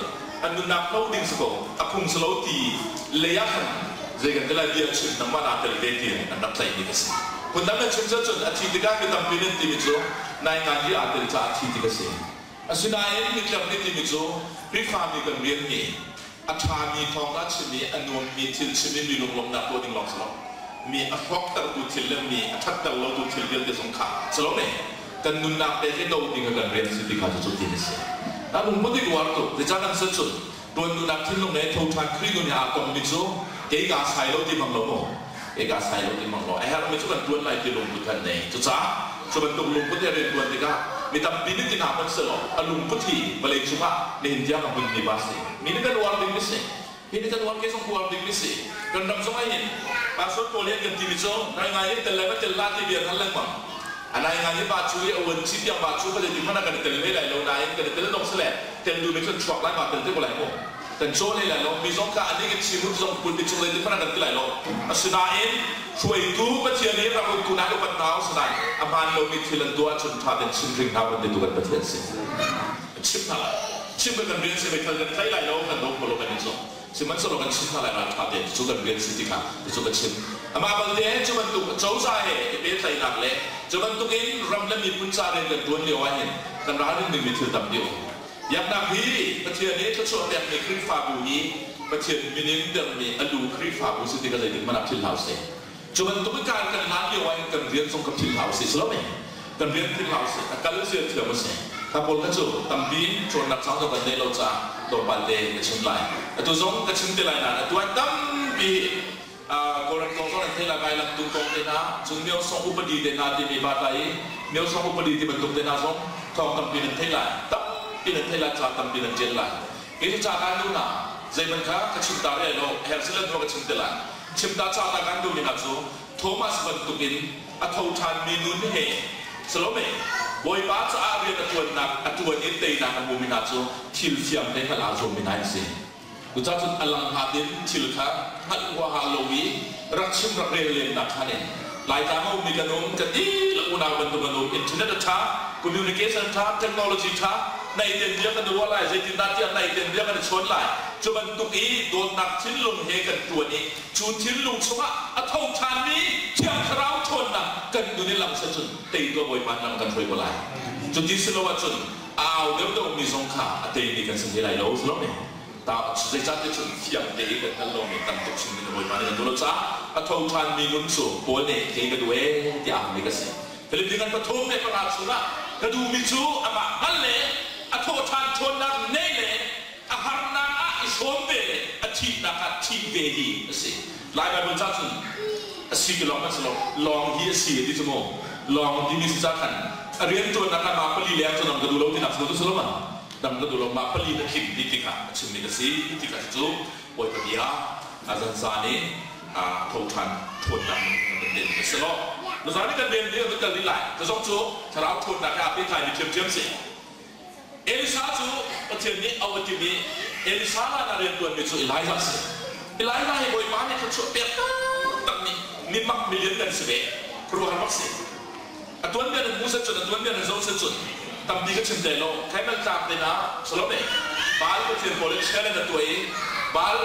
an nunnak hlo ding si ko a phung si lo ti lei ah khan zei kan ti lai bia chim nangmah naa tel ve ti an rak tlaihmi ka si. Phundang kan chim cun a thi tikah mi tampi nan timi cu naingan i aa tel caah a thi ti ka si. Asinain Hitler nih timi cu Khrihfami kan rian hi a ṭhami thawng a chim i a nuammi thil chim i mi lunglawmhnak tuah ding lawng si lo. Mi a hrawktertu thil le mi a ṭhatter lotu thil vialte zong kha si lo ne. Kan nunnak te hi do ding ah kan rian si ti kha cu cutin a si. A lungput i uar tuk. Zeicah kan si cun tuan duhnak thinlung he tho ṭhan Khrih nun he aa tongmi cu kei kaa sai lo ti mang lo maw? Kei kaa sai lo ti mang lo. A herhmi cu kan ṭuan lai ti lungput kan nei. Cucaah cu bantuk lungput he rian ṭuan tikah mi tampi nih ti hna hmanh sehlaw a lungput hi vawlei cungah nihin tiang a hmunmi pa si. Mi nih kan uar ding a si. Mi nih kan uar kei zong uar ding a si. Kan ram zong ah hin pastor pawl hi an kan timi cu ngai ngai in tel le va tel la ti bia hal lengmang. A nai ngai i pa cu i a uan chi tiang pa cu ka zeitik hmanh ah kan i tel ve lai lo nain kan i tel dong si le tel duhmi cun chuak lai ma tel te ko lai mu. Kan caw hlei lai lo mi zong kha anih kan chim zong pulpit cung zeitik hmanh ah kan ti lai lo. Asinain hruaitu Pathian i rak uktu hna upat hna u sinain a hmaan lomi thil an tuah ahcun ṭha tein chim hring hna kan titu kan Pathian si. Chim hna lai. Chim kan rian si meithal kan tlai lai lo kan do kho lo kan in zong. Sihmanhsehlaw kan chim hna lai ralṭha tein cu kan rian si ti kha cu ka chim. Amah balte cu bantuk cozah he i pehtlaihnak le cu bantuk in ram le miphun ca rian kan ṭuan lio ahhin kan ralrin dingmi thil tam deuh. Biaknak hi Pathian i thluachuah pekmi Khrihfabu hi Pathian min in dermi a lu Khrihfabu si tikah zeitik hmanh ah philh hlah usih. Cu bantuk in kar kan hlan lio ahhin kan rian zong kan philh hlah usih si lo mei? Kan rian philh hlah usih, a kal zia thiam usih. Kha pawl kha cu tampi cawnnak caan zong kan nei lo caah tlawmpal te ka chim lai. Atu zong ka chim te lai nain atu ah tampi Kawlram kong zong nan thei lai, Vailamtung kong te hna, cun Myosong upadi te hna timi ba i Myosong upadi ti bantuk te hna zong thawng tampi nan thei lai. Tampi nan thei lai, ca tampi nan ṭial lai. Kei cu ca kaan duh hna, zeihmanh kha ka chim ta rih lo, her si le hnu ka chim te lai. Chim ta ca ta kan duhmi hna cu Thomas bantukin a tho ṭhanmi nun he Salome Bawipa caah rian a ṭuannak a ṭuan i teinak a hmumi hna cu thil fiang he hngalh aa zuammi hna an si. Cucaah cun a lang hnga in thil kha hngalh huaha lo i rak chim rak rel lennak kha nih Laitlang a ummi kan um, kan dihlak unau bantuk kan um, internet a ṭha, communication a ṭha, technology ṭha, naiten bia kan i ruah lai, zeitindah tiah naiten bia kan i chawn lai. Cu bantuk i dawtnak thinlung he kan ṭuan i cu thinlung chungah a tho ṭhanmi Thiang Thlarau ṭhawnnak kan nun i lang seh cun teitu a Bawipa nih lam kan hruai ko lai. Cuti si lo ahcun a au deuhdeuhmi zong kha a teimi kan si hlei lai lo, si lo mi? Zeicahtiah cun fiang tein kan hngalh lomi tam tuk chung in Bawipa nih kan duh lo caah a tho ṭhanmi nun cu Paul nih kei ka duh ee tiah a mi ka si. Filipi ngan 3 le 5 chungah ka duhmi cu amah hngal le a thawhṭhan ṭhawnnak neih le a harnak ah i hrawm ve le a thihnak ah thih ve hi a si. Lai Baibal ca cun a si ti lawng kan si lo, lawng hi a si ti cu mu. Lawng timi si ca khan a rianṭuannak ah mah pali leng cu nang ka duh lo tinak si lo tu si lo ma? Dang ka duh lo mah pali na tling ti tikah a chimmi ka si ti kha cu Bawipa bia a zanzan i a tho ṭhan ṭhawnnak kan kan den a si lo. Nuzan i kan den ding kan kal ding lai. Ka zong cu thlarau ṭhawnnak he aa pehtlaimi ṭhiamṭhiam si. Elisa cu Pathian nih auh a timh i Elisa lan ah rianṭuanmi cu Elijah a si. Elijah hi Bawipa nih thluachuah pek taktakmi mi mak milian kan si ve. Khuaruahhar bak si. A tuanbia nan hmu set cun, a tuanbia nan zoh set cun tampi ka chim te lo. Camel tlak ding ah Salome Baal pathian pawl in challenge a tuah i Baal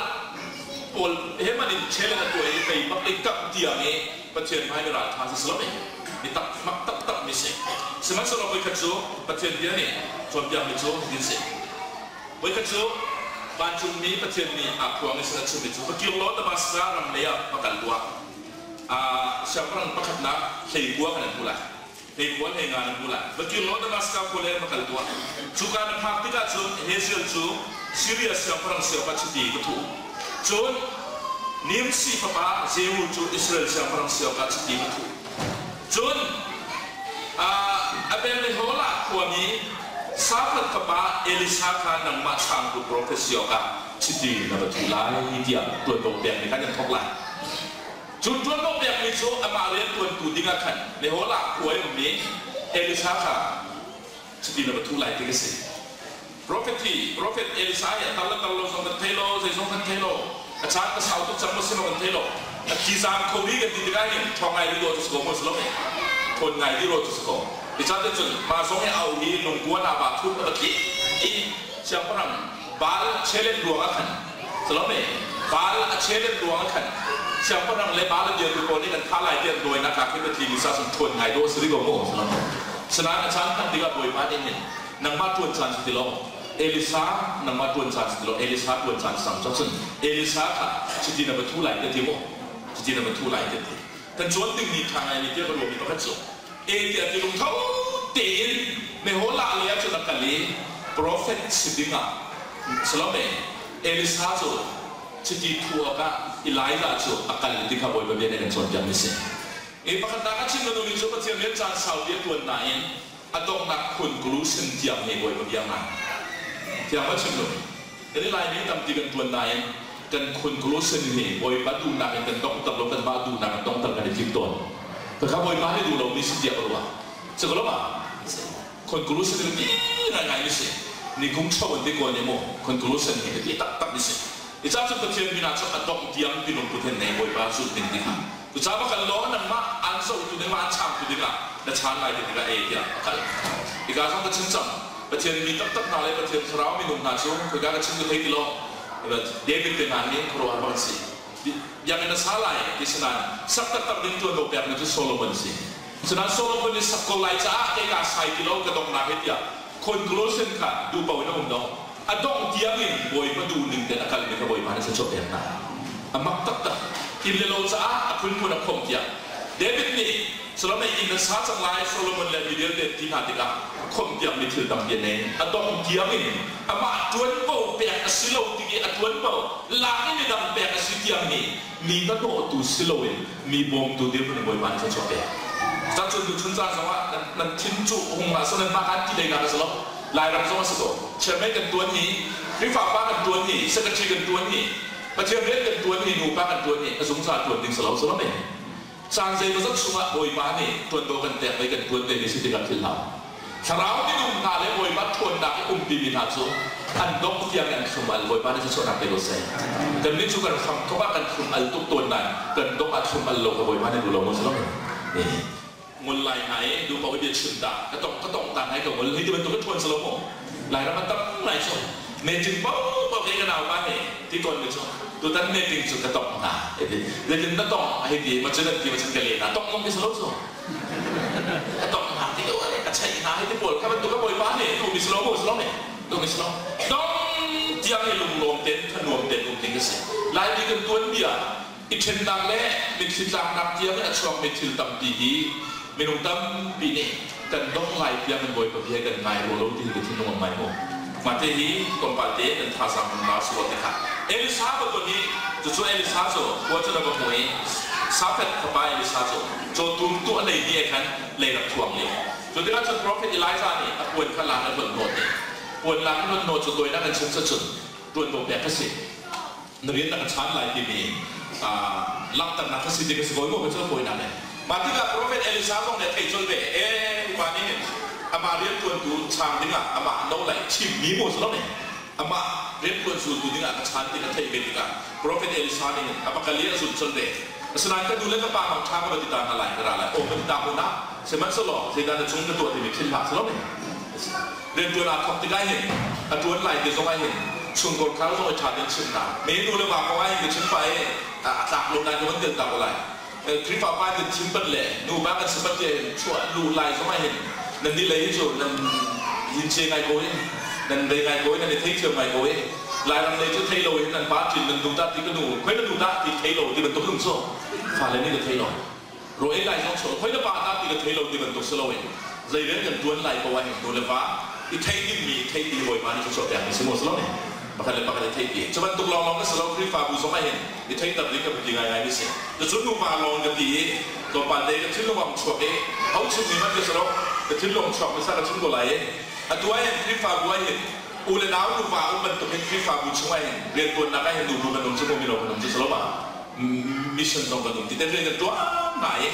pawl he man in challenge a tuah i tei bak i kap tiang i Pathian hmai mi ralṭha si Salome mi tak mak taktak mi si. Sihmanhsehlaw voikhat cu Pathian bia nih cawnpiak mi cu hitin si. Voikhat cu vancungmi Pathian nih aa phuang i sin a chimmi cu va kir law Damaskas ram lei ah va kal tuah. Siangpahrang pakhatnak hleikua kan in hmu lai. Hei khual hei nga na hmu lai. Va kir law Damaska khua lei va kal tuah. Cuka na phak tikah cun Hazael cu Siria siangpahrang si awkah chiti ka thuh. Cun Nimshi fapa Jehu cu Israel siangpahrang si awkah chiti ka thuh. Cun Abel-Meholah khuami Safat fapa Elisha kha nangmah changtu profet si awkah chiti na va thuh lai tiah ṭuanvo pekmi kha nan thawk lai. Cun ṭuanvo pekmi cu amah rianṭuantu dingah khan Meholah khua i ummi Elisha kha chiti na va thuh lai ti ka si. Profet hi Profet Elisha hi a tar le tar lo zong kan thei lo, zeizong kan thei lo. A caan ka sau tuk cang maw si maw kan thei lo. A thi zaang kho mi kan ti tikah hin ṭhawng ngai dih dawh cu si ko maw si lo mi? Ṭhawn ngai dih dawh cu si ko. Icate cun mah zong hi au hi lungkua na ba thut a va tli i siangpahrang Baal challenge ruang ah khan Salome Baal a challenge ruang ah khan siangpahrang le Baal a biatu pawl nih kan thah lai ti an dawinak ah khin va tli mi sa sun ṭhawn ngai dawh a si rih ko mu Salome. Sinain a caan phanh tikah Bawipa nih hin nangmah ṭuan caan si ti lo Elisa nangmah ṭuan caan si ti lo Elisa ṭuan caan sang cun Elisa kha chiti na va thu lai ti a ti mu chiti na va thu lai ti a ti kan cawn dingmi ṭha ngai mi tiah ka ruahmi pakhat cu e tiah ti lungtho tein Meholah lei ah cun a kal i profet si dingah Salome Elisa cu chiti thu awkah Elijah cu a kal ti kha Bawipa bia nih a kan cawnpiakmi a si. I pakhatnak a chim ka duhmi cu Pathian rian caan saupi a ṭuan nain a donghnak conclusion tiang hi Bawipa bia ngai. Thiang va chim lu. Kan i Laimi tampi kan ṭuan nain kan conclusion hi Bawipa duhnak in kan donghter lo, kanmah duhnak in donghter kan i tim tawn. Khakha Bawipa nih duh lomi si tiah ka ruah. Cu lo ma? Conclusion hi ti ngaingai mi si. Ni kum cho an ti ko ne mu. Conclusion hi ti taktak mi si. I ca cun Pathian min ah cun a dongh tiang ti lungput hen nei Bawipa zulh ding ti kha. Cucaah va kal law nangmah aan zohtu ding aan chaangtu dingah na chaan lai ti tikah e tiah a kal. Hika zong ka chim cang. Pathian mi taktak hna le Pathian thlarau minung hna cu khika ka chim ka thei ti lo. David te hna hi khuaruahhar bak an si. Biakinn a sa lai ti si nain sak taktak ding ṭuanvo pekmi cu Solomon a si. Cunain Solomon nih sak ko lai caah kei kaa sai ti lo ka donghnak he tiah conclusion kha duh paoh in a um lo. A dongh tiangin Bawipa duh ning tein a kalmi kha Bawipa nih thluachuah pek hna. A mak taktak. Inn le lo caah a phunphun a khomh tiah David nih Solomon inn an sa cang lai Solomon le mi vialte ti hna tikah khomh tiangmi thil tampi a nei. A dongh tiangin amah ṭuanvo pek a si lo tik i a ṭuanvo lak i midang pek a si tiang hi mi hnahnawhtu si loin mi bawmtu dirhmun in Bawipa nih thluachuah pek. Cang cun tuchun caan zongah nan thin cu hung hlah seh nan mah kaan ti deinak a si lo. Lairam zong a si ko. Chairman kan tuan hi, Khrihfa pa kan tuan hi, secretary kan tuan hi, Pathian rian kan tuan hi, nupa kan tuan hi a zungzal tuan ding si lo si lo men. Caan zeimawzat chungah Bawipa nih tuanvo kan pek ve kan tuan ve mi si tikah thil hau. Thlarau minung hna le Bawipa ṭhawnnak i umpi mi hna cu an dongh tiang in an thlum al. Bawipa nih thluachuahnak pe ko seh. Kannih cu kan hram thawk ah kan thlum al tuk tawn nain kan dongh ah thlum al lo kha Bawipa nih duh lo maw si lo? Ngol lai hna i duh paoh i bia chim ta ka tong ka tong ta ngai ka ngol hei ti bantuk ka ṭhawn si lo maw? Lairam ah tam ngai cu meeting paohpaoh kei ka naupa he ti tawn mi cu tutan meeting cu ka tong hna hei ti zeitin na tong hei ti ma cun an ti ma cun ka le hna tong zong ti si lo cu a tong hna ti ka cheih hna hei ti pawl kha bantuk ka bawipa nih tu mi si lo maw si lo ne tu mi si lo dong tiang i lunglawm ten thanuam ten um ding ka si Laimi kan tuan bia i ṭhennak le mitthli tlaknak tiang i a chuakmi thil tampi hi minung tampi nih kan dong lai tiang in Bawipa bia kan ngai rua lo ti hi ka thinlung a ngai mu. Mah te hi tlawmpal te kan thazaang kan la sual te kha. Elisa va ton i cucu Elisa cu khua cu na va hmu i Safet fapa Elisa cu cawtum tu a nei ni ah khan lei rak thuang lio. Cu tikah cun profet Elijah nih a puan kha lak in a hlonh hnawh i puan lak in hlonh hnawh cu tawinak in chim cun ṭuanvo pek a si. Na rian na ka chaan lai timi langhternak kha si ti ka si ko maw ka cu fawinak le mah tikah profet Elisa zong nih a theih colh ve e upa nih hin amah rianṭuantu chaang dingah amah no lai thimmi maw si lo ne amah rianṭuan zultu dingah ka chaan ti ka theih ve tikah profet Elisa nih hin a va kal i a zulh colh ve. Asinain ka nu le ka pa mang ṭha ka va ti ta hna lai ka ra lai aw ka ti ta ko na sihmanhsehlaw zeidah na cung na tuah timi thil hlah si lo ne rianṭuan aa thawk tikah hin a ṭuan lai ti zongah hin chungkor khar zong i ṭha tein chimnak me nu le va kong ah hin ka chim pah i a tlak lo ngai ka van tel ta ko lai. Khrihfa pa kan chim pat le nu pa kan si pat te hin chuah luh lai zongah hin nan ni lei cu nan hin che ngai ko i nan rei ngai ko i nan i theithiam ngai ko i Lairam lei cu thei lo hin nan pa ṭin nan nu dah ti ka nu khoi na nu dah ti thei lo ti bantuk lung cu fale nih ka thei lo. Ro ei lai zong chuah khoi na pa ta ti ka thei lo ti bantuk si loin zei rian kan tuan lai ko ahhin nu le va i theih dingmi i theih ti Bawipa nih thluachuah pek mi si maw si lo ne? Pakhat le pakhat i theih ti. Cu bantuk lawnglawng ka si lo, Khrihfabu zong ahhin i theihter ding ka biapi ngaingai mi si. Cucu nupa lawng ka ti i tlawmpal te ka thinlung a chuak i ho chimmi hmanh ka si lo, ka thinlung chuak hmasa ka chim ko lai i atu ahhin Khrihfabu ahhin u le nau nupa um bantuk hin Khrihfabu chung ahhin riantuannak ahhin nubu kan um cu maw mino kan um cu si lo ma? Mission zong kan um ti te rian kan tuan hna i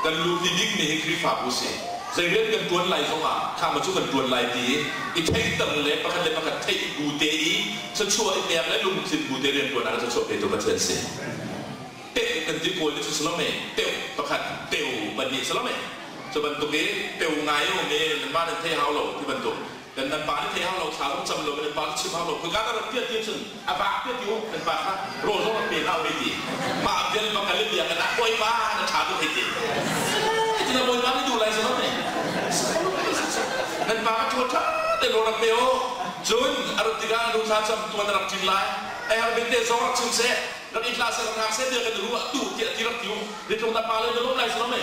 kan luhpi bikmi hi Khrihfabu si. Zei rian kan tuan lai zongah kha ma cu kan tuan lai ti i i theihter le pakhat le pakhat theih bu te i thluachuah i pek le lungthin bu te rian tuan ah thluachuah petu Pathian si. Teuh kan ti kawl nih cu si lo me teuh pakhat teu pahnih si lo me cu bantuk i teu ngai um i nanmah nan thei hau lo ti bantuk kan nan pa nih thei hau lo thla zong cam lo nan pa nih chim hau lo khoi ka rak piah ti cun a vak piah ti nan pa kha rawl zong rak pe hau hei ti mah vial va kal bia kan ah bawipa na tha tuk hei ti tina bawipa nih duh lai si lo me nan pa ka ṭhaw ṭha te rawl rak pe o cun a rat tikah nu thla cam tuan rak ṭin lai ai har binte zong rak chim seh rak i hlah seh rak ngak seh bia kan ruah tu tiah ti rak ti u ritlung na pa le na lawm lai si lo me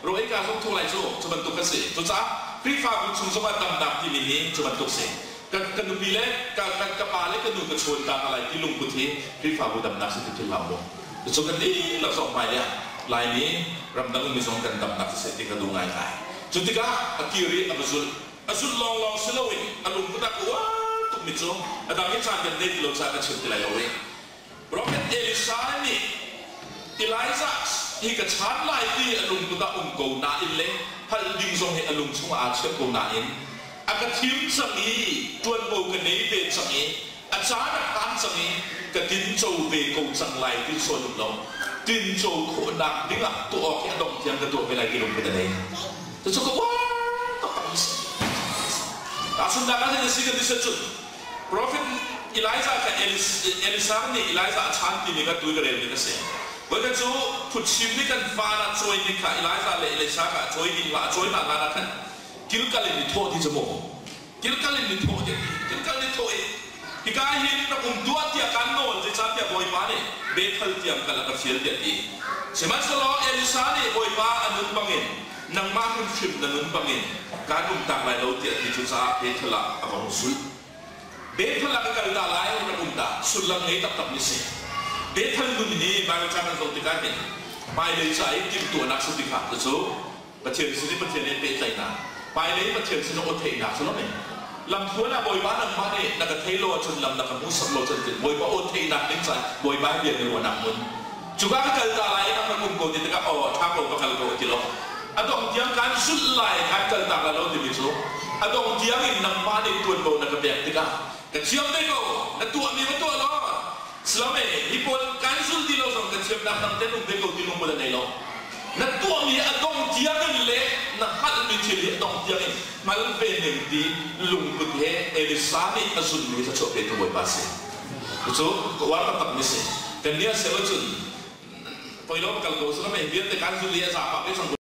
ro ei ka zong thu lai cu cu bantuk kan si. Cucaah Khrihfabu chung zongah damnak timi hi cu bantuk si. Kan ka nupi le ka ka ka pa le ka nu ka chawn ta lai ti lungput hi Khrihfabu damnak si ti thil hlau mu. Cucu kan dihlak zong hmai ah Laimi ramdang ummi zong kan damnak si ti ka duh ngaingai. Cu tikah a kir i a va zulh. A zulh lawnglawng si loin a lungput ah ka uar tukmi cu a dang i caan kan nei ti lo caah ka chim ti lai lo i Profet Elisha nih Elijah hi ka chan lai ti a lungput ah um ko nain le hngalh ding zong hi a lung chungah aa chiah ko nain a ka thim cang i ṭuanvo ka nei ve cang i a caan a phan cang i ka tinco ve ko cang lai ti sawn um lo tinco khawhnak dingah tuah awk hi a dong tiang ka tuah ve lai ti lungput a nei. Cucu ka uar taktak mi si. Tahchunhnak ah na si kan ti cun Profet Elijah kha Elisha nih Elijah a chan timi kha tui ka relmi ka si. Voikhat cu phuchim nih kan van ah cawimi kha Elijah le Elisha kha a cawi ding hlah a cawi hna hlan ah khan Gilgal in i thawh ti cu mu. Gilgal in i thawh ti Gilgal in i thawh i hika hin rak um tuah tiah kan nawl zeicahtiah Bawipa nih Bethel tiang kal a ka fial tiah a ti. Sihmanhsehlaw Elisha nih Bawipa a nun bangin nangmah hrimhrim na nun bangin kaan umtak lai lo tiah ti cucaah Bethel ah a vong zulh. Bethel ah ka kal ta lai rak um ta sullam ngei taktak mi si. Bethel nun hi Baibal ca kan zoh tikah hin hmailei ca i timhtuahnak si tikah cucu Pathian sin i Pathian he pehtlaihnak, hmailei Pathian sin aw theihnak cu lo mei. Lamtluan ah Bawipa nangmah nih na ka thei lo ahcun lam na ka hmuhsak lo cun Bawipa aw theihnak ding ca Bawipa he bia na ruahnak hmun. Cuka ka kal ta lai i nang rak um ko ti tikah aw ṭha ko ka kal ko a ti lo. A dong tiang kaan zulh lai kaan kaltak lai lo timi cu a dong tiang in nangmah nih ṭuanvo na ka pek tikah ka thiam ve ko na tuahmi va tuah law silame hi pawl kaan zul ti lo zong ka thiamnak dang ten um ve ko ti lungput a nei lo. Na tuahmi a dong tiang in le na hngalhmi thil hi a dong tiang in hngal ve ning ti lungput he Elisa nih a zulmi hi thluachuah petu Bawipa a si. Cucu ka uar taktak mi si. Kan nih a si ahcun poi lo kal ko sila mei vialte kan zul i a za pah ve cang ko.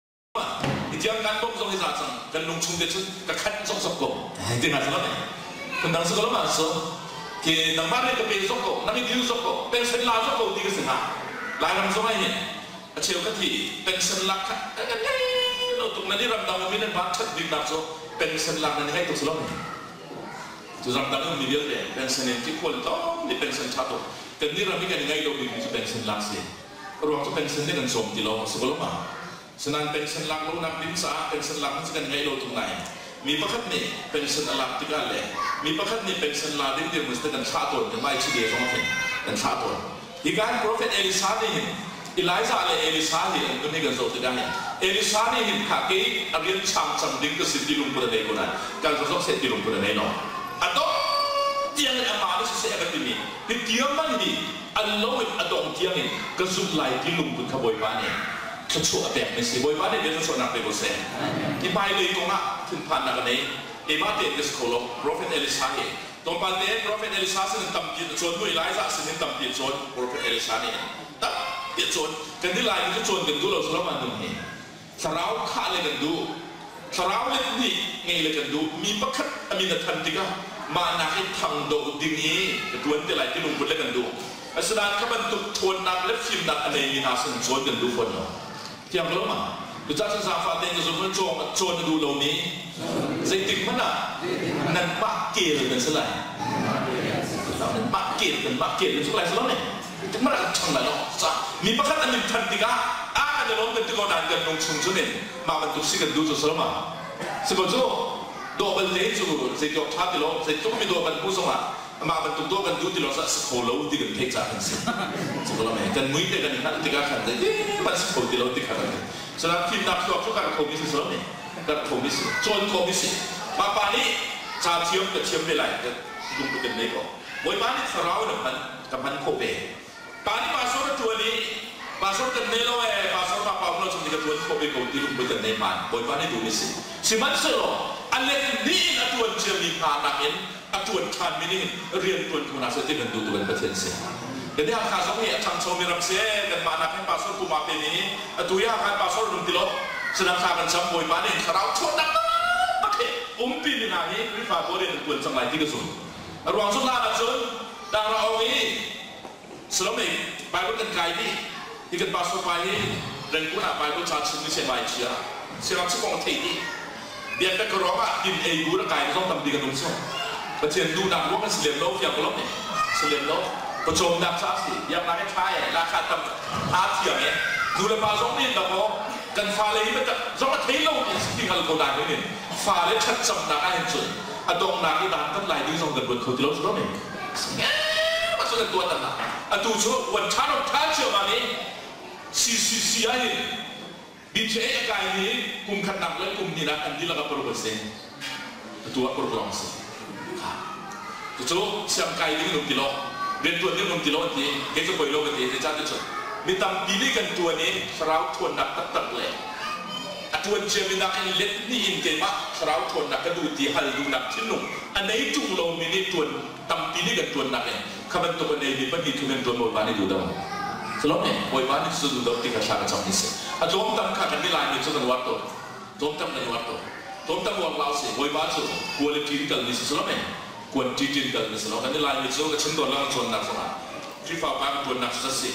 Hi tiang kan bawmh zong hi za cang. Kan lung chung te cun ka khat zok zok ko. Ti hna sila mei. Kan dang si ko lo ma so. Ke nangmah nih ka pe zok ko, nang i dil zok ko, pension la zok ko ti ka si hnga. Lairam zong ai hin a cheu ka thi pension lak kha kan ngei lo tuk na ni ramdang um in nan van ṭhat bik nak cu pension lak nan i ngaih tuk si lo mei. Cu ramdang ummi vialte pension in tikhual tlawm nih pension ṭha tuk. Kan nih ram i kan i ngaih lo bikmi cu pension lak si. Ruang cu pension nih kan cawm ti lo a si ko lo ma? Sinain pension lak lonak ding caah pension lak cu kan ngaih lo tuk nain mi pakhat nih pension a lak tikah le mi pakhat nih pension la ding dirhmun kan thlah tawn kan mai chide zong khin kan thlah tawn. Hika hin Prophet Elisha nih hin Elijah le Elisha hi an nun hi kan zoh tikah hin Elisha nih hin kha kei a rian chang cang ding ka si ti lungput a nei ko nain kal ka zoh seh ti lungput a nei lo. A dong tiang in amah nih siseh a ka timi hi tiang man hi an lo in a dong tiang in ka zumh lai ti lungput kha Bawipa nih thluachuah a pek mi si. Bawipa nih bia thluachuahnak pe ko seh. Hi hmailei kong ah thinphannak a nei. Keimah tein ka si kho lo. Prophet Elisha hi Tlawmpal te Prophet Elisha sin in tampi a cawn hnu Elijah sin in tampi a cawn. Prophet Elisha nih tampi a cawn. Kan nih Laimi cu cawn kan duh lo Solomon nun hi. Thlarau khah le kan duh. Thlarau let nih ngei le kan duh. Mi pakhat a min a than tikah mah nak in thang do ding i ka tuan te lai ti lungput le kan duh. Asinain kha bantuk ṭhawnnak le fimnak a neimi hna sin cawn kan duh fawn lo. Thiang ko ma? Cucaah cun zaangfah tein ka zum cawn cawn a duh lomi zeitik hmanh ah nanmah kel nan si lai. Nanmah kel nanmah kel nan si lai si lo ne. Tik hmanh ah kan ṭhang lai lo. Mi pakhat an in ṭhan tikah a kan i lawm kan ti ko nain kan lung chung cun in mah bantuk si kan duh cu si lo ma? Si ko cu dawh bal te cu zeitiawk ṭha ti lo zeitluk mi dawh kan hmuh zongah amah bantuk dawh kan duh ti lo si kho lo ti kan theih caah kan si. Kan mui te kan i hngalh tikah khan zeiti si kho ti lo ti kha kan Salam fimnak thluak cu kar khomi si lo ne kar khomi si cawn khomi si Papa nih ca thiam ka thiam ve lai ka lungput kan nei ko Bawipa nih thlarau na hman ka hman khawh ve Pa nih pastor a ṭuan i pastor kan nei lo ee pastor pa pa um lo chung ni ka ṭuan khawh ve ko ti lungput kan nei hman Bawipa nih duhmi si sihmanhsehlaw a let ni in a ṭuan ciami hna nakin a ṭuan ṭhanmi ning in rian ṭuan kho hna seh ti kan duh tu kan Pathian si. Kan i Hakha zong hi a ṭhangchomi ram si kanmah nak hin pastor puma pe nih atu i Hakha pastor nung ti lo sanam thla kan cam Bawipa nih thlarau ṭhawnnak taktak he umpi mi hna hi Khrihfa bu rian an ṭuan cang lai ti ka zum. A ruang cu hlan ahcun Tangra Aung i Salome Bible kan kai dih hi kan pastor pa hi Rangoon ah Bible ca chim ni seh vai chia siangngakchia kong a theih dih biaknak ka ruangah din ei bu na kai zong tampi kan um so Pathian duhnak ruang kan si lem lo fiang ko lo ne si lem lo pawcawmnak ca si biaknak he tha e lakha tam tha thiang e nu le pa zong nih dakaw kan fale hi biatak zong a thei lo ti si hngal ko na hin fale that camnak ah hin cun a donghnak i dan tat lai ding zong kan ruat kho ti lo si lo ne ma cu kan tuah tan atu cu wan tha ro tha cio ma nih CCC ah hin BTA a kai mi kum khatnak le kum hnihnak an dihlak ah paruk an si. Atu ah paruk lawng a si. Cucu siang kai ding in um ti lo, riantuan ding um ti lo an ti. Kei cu poi lo ka ti. Zeicah ti cun mi tampi nih kan tuan i thlarau ṭhawnnak taktak le a ṭuan ciami nakin let hnih in keimah thlarau ṭhawnnak ka duh ti hal duhnak thinlung a nei ṭung lomi nih ṭuan tampi nih kan ṭuannak in kha bantuk a neimi pahnih thum in ṭuan Bawipa nih duh do. Salom nih Bawipa nih cu duh do ti kha thla ka cam ni si. A tlawmtam kha kan ni Laimi cu kan uar tuk. Tlawmtam kan uar tuk. Tlawmtam uar lau si. Bawipa cu quality in kal ni si salom nih quantity in kal ni si lo. Kan ni Laimi cu ka chim tawn lengmang cawnnak zongah Khrihfa upa ka ṭuannak cu si.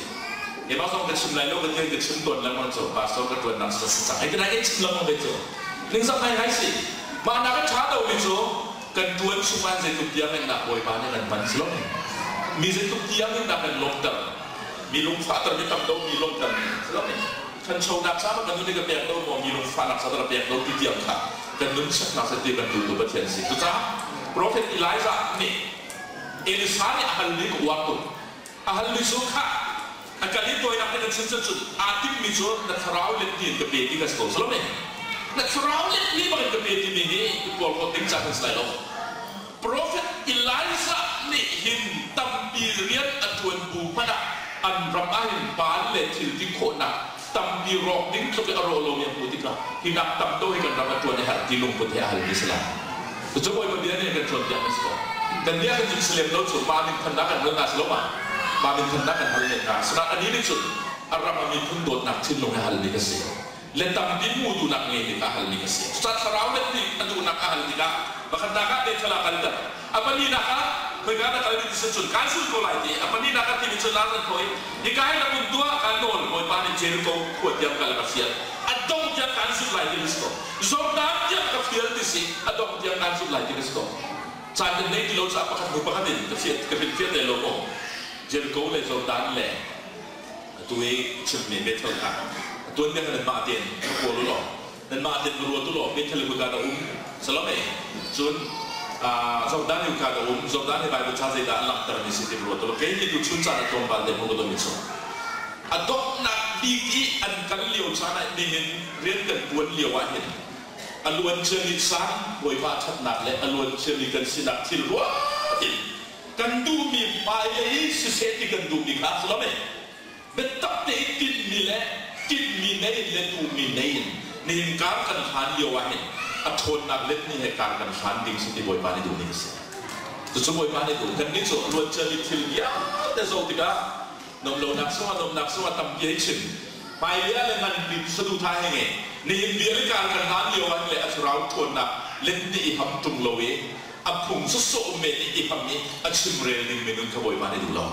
Keimah zong ka chim lai lo ka ti ka chim tawn lengmang cu pastor ka ṭuannak cu si cang. Hei ti nai chim lengmang ve cu. Ningzak ngai ngai si. Mah nak a ṭha domi cu kan ṭuan chung ah zeitluk tiang in dah Bawipa nih kan hman si lo mi zeitluk tiang in dah kan lawmhter mi lungfahter mi tam do mi lawmhter mi si lo ṭhanchonak ca kan nun i ka pek lo maw mi lungfahnak ca ka pek lo ti tiang kha kan nun chiatnak sa ti kan duhtu Pathian si cucaah Prophet Elijah nih Elisa nih a halmi ka uar tuk a halmi cu kha a kan i tawinak nih kan chim cun aa timmi cu na thlarau let ti in ka pe ti ka si ko si lo na thlarau let ni bangin ka pe timi hi i puarhlawt ding ca kan si lai lo Prophet Elijah nih hin tampi rian a ṭuan bu hmanh ah an ram ah hin baal le thil ti khawhnak tampi rawk ding tluk i a rawh lomi a hmuh tikah hi nak tam deuh hi kan ram a ṭuan i har ti lungput he a halmi si lai. Cucu Bawipa bia nih kan cawnpiak mi si ko. Kan bia kan cun si lem lo cu mah minthannak kan hal hna si lo ma? Mah minthannak kan hal len hna. Asinain anih nih cun a ram a miphun dawtnak thinlung he halmi ka si. Le tampi hmuh duhnak ngei tikah a halmi ka si. Cucaah thlarau let nih a duhnak a hal tikah pakhatnak ah Bethel ah kalter. A pahnihnak ah khoika na kal ti cun kaan sul ko lai ti. A pahnihnak ah timi cun lar kan thaw i hika hin rak um tuah kaan nawl Bawipa nih Jericho khua tiang kal a ka fial. A dong tiang kaan zulh lai ti si ko. Jordan tiang ka fial ti si a dong tiang kaan zulh lai ti ka si ko. Caan kan nei ti lo caah pakhat hnu pakhat in ka fiat ka fin fiat lo maw. Jericho le Jordan le atu i chimmi Bethel kha tuanbia kha nanmah tein ka kawl u law nanmah tein ka ruat u law Bethel hi ka da um salome cun Jordan hi ka da um Jordan hi Bible ca zeidah an langhtermi si ti ruat u law kei nih tu chun caan a tlawmpal te hmu ka domi cu a donghnak bik i an kal lio caan ah nihin rian kan tuan lio ah hin a luan ciami caan Bawipa ṭhatnak le a luan ciami kan sinak thil ruat in kan duhmi hmailei siseh ti kan duhmi kha si lo mei biatak tein tinhmi le tinhmi nei in le duhmi nei in nihin kar kan hlan lio ah hin a ṭhawnnak let ni he kar kan hlan ding si ti Bawipa nih duhning a si. Cucu Bawipa nih duh. Kannih cu luanciami thil vialte zoh tikah nomlonak sungah nomnak sungah tampi hei chim. Hmailei ah le nganpi saduhthah he ngei. Nihin vial i kar kan hlan lio ah hin le a thlarau ṭhawnnak let nih i ham ṭung lo i a phung sawsawh men i i ham i a chimrel ding minung kha Bawipa nih duh lo.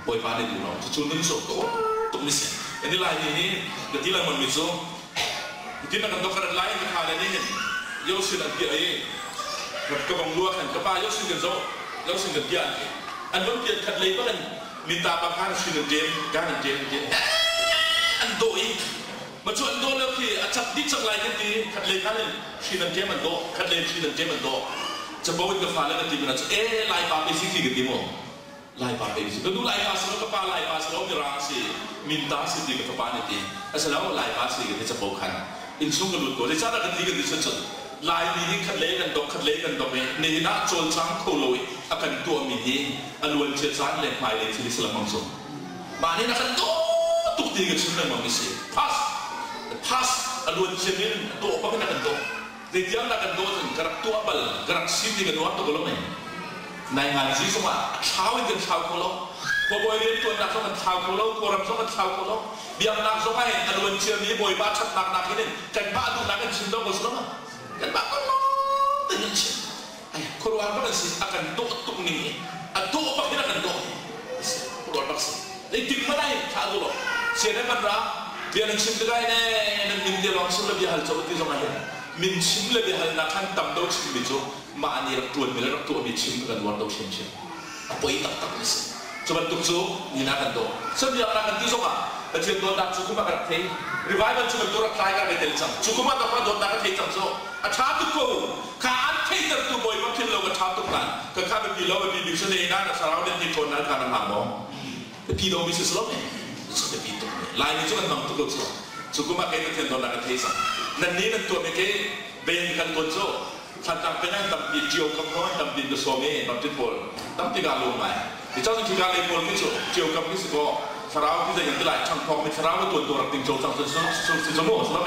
Bawipa nih duh lo. Cucu nun cu ka uar tuk mi si. Kan i Laimi hi ka ti lengmang mi cu hitin na kan dokarat lai ka kha le nih hin yosin an piah i ka bang lua khan ka pa yosin kan zoh yosin kan piah an ti an von pian khat lei bak in minta pa khan sin an ṭem kan an ṭem an ṭem an dawh i ma cu an dawh lo khi a chak dih cang lai kan ti khat lei khan in hrin an ṭem an dawh khat lei hrin an ṭem an dawh capo in ka fale ka ti mana cu e Lai pa pe si khi ka ti mu Laipa pe si ka nu Laipa si lo ka pa Laipa si lo mirang si minta si ti ka fapa nih ti a si lo Laipa si ka ti capo khan innchung ka lut ko zeicahdah ka ti ka ti cun cun Laimi hi khat lei kan dok khat lei kan dok i nihin ah cawlcang kho lo i a kan tuahmi hi a luancia caan le hmailei thil hi si lengmang cu mah nih na kan dawt tuk ti ka chim lengmang mi si past past a luancia min dawh bak in a kan dawh Zeitiang dah kan dawt cun ka rak tuah bal, ka rak sim ti ka nuar tuk lo mei. Nai nganzi zongah a thlau in kan thlau kho lo. Khuabawi riantuannak zong kan thlau kho lo, khuaram zong kan thlau kho lo. Biaknak zong ah hin a luan ciami Bawipa ṭhatnak nak hin kanmah duhnak in chim dawh ko si lo ma? Kanmah ko lawng tein kan chim. Ai khuaruahhar bak an si, a kan dawh tuk ning hi. A dawh bak hin a kan dawh. Khuaruahhar bak si. Zeitik hmanh ah hin thlah duh lo. CNN man ra, bia nan chim tikah hin ee nan min te lawng chim le bia hal colh ti zong ah hin min chim le bia halnak khan tam do chimmi cu mah nih rak ṭuanmi le rak tuahmi chim kan uar do chinchin. A poi taktak mi si. Cu bantuk cu ni na kan dawh. Biaknak kan ti zongah Pathian dawtnak cu kum ah ka rak thei. Revival cu bantuk rak tlai ka rak i tel cang. Cu kum ah dawtnak dawtnak ka thei cang cu a ṭha tuk ko. Kha an theitertu Bawipa philh lo ka ṭha tuk nan. Ka kha biapi lo biapi bik cu ne na na thlarau nih ti ṭhawn nan kha na hlang maw? Biapi lo mi si lo me. Cu biapi tuk mi. Laimi cu kan hmang tuk ko cu. Cu kum ah kei Pathian dawtnak ka thei cang. Nan nih nan tuah mi ke ven kan tuan cu Thantlang peng an tampi ṭio kam hrawng an tampi ka sawm i Baptist pawl tampi kaa lawm ngai. Ti cang khi ka lei pawl khi cu ṭio kam khi si kaw thlarau khi zei kan ti lai ṭhangphawk mi thlarau ka tuan tu rak ting cho cang cun si cu mu si lo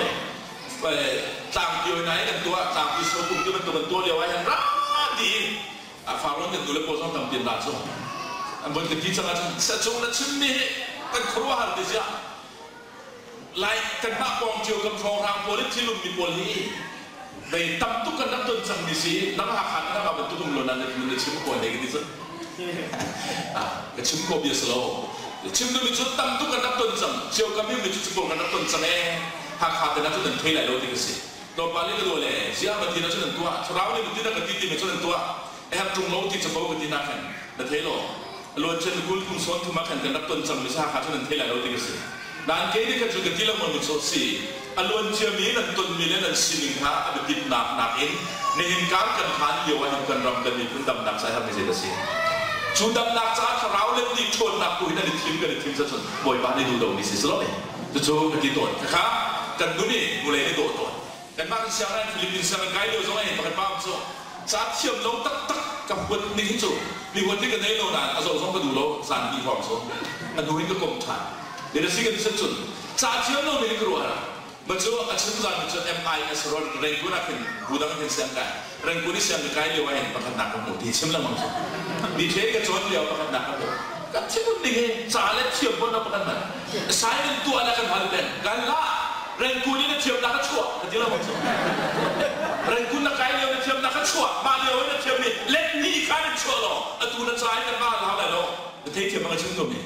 tlangpi oi nai kan tuah tlangpi so kum ti bantuk kan tuah lio ah hin ra ti a faron kan nu le pawl zong tampi an ra cu an von ka ti cang ahcun sacung na chim mi hi kan khuaruahhar ti ziah Lai kanmah pawng cio kan hrawnghrang pawl i thilum mi pawl hi vei tam tuk kan rak ton cang mi si nang Hakha na rak bantuk um lo na na chim ko ne ka ti cun ka chim ko bia si lo chim duhmi cu tam tuk kan rak ton cang cio kam mi cu pawl kan rak ton cang ee Hakha te na cu nan thei lai lo ti ka si tlawmpal i ka dua le ziah ma ti na cu nan tuah thlarau nih ti na ka ti ti mi cu nan tuah herh ṭung lo ti capo ka ti na khan na thei lo luan chen kul kum sawn thum ah khan kan rak ton cang mi sa kha cu nan thei lai lo ti ka si nan ke nih khan cu ka ti lengmang mi cu si a luan ciami nan ton mi le nan sining kha a biapit nak nakin nihin kar kan phan lio ah hin kan ram kan miphun damnak ca herh mi zei dah si cu damnak caah thlarau le ti ṭhawnnak tu hin an i thim kan i thim cun Bawipa nih duh lo mi si si lo cucu ka ti tawn kha kan nun i vulei nih dawh tawn Kanmah kan sianginn Philippines sianginn kai lio zong ah hin pakhat pa cu ca thiam lo taktak ka huat ning hi cu mi huat hi ka nei lo nain a zoh zong ka duh lo zan hnih hrawng cu a hnu in ka kom ṭhan. Data si kan san cun ca thiam lo ning ka ruah ma cu a chim zan cu MIS ron Rangoon ah khin budang hin siang kai Rangoon i siang ka kai lio ah hin pakhatnak ka hmu ti chim lengmang cu ni the ka cawn lio pakhatnak ka hmu kan thil ning hi ca le thiam bon pakhat man assignment tuah le kan hal peng kan la Rangoon in na thiamnak a chuah ka ti lo cu Rangoon na kai lio na thiamnak a chuah mah lio in na thiam mi let ni khan in chuah law atu na ca in kan ma lau lai lo na thei thiam ang chim ko mi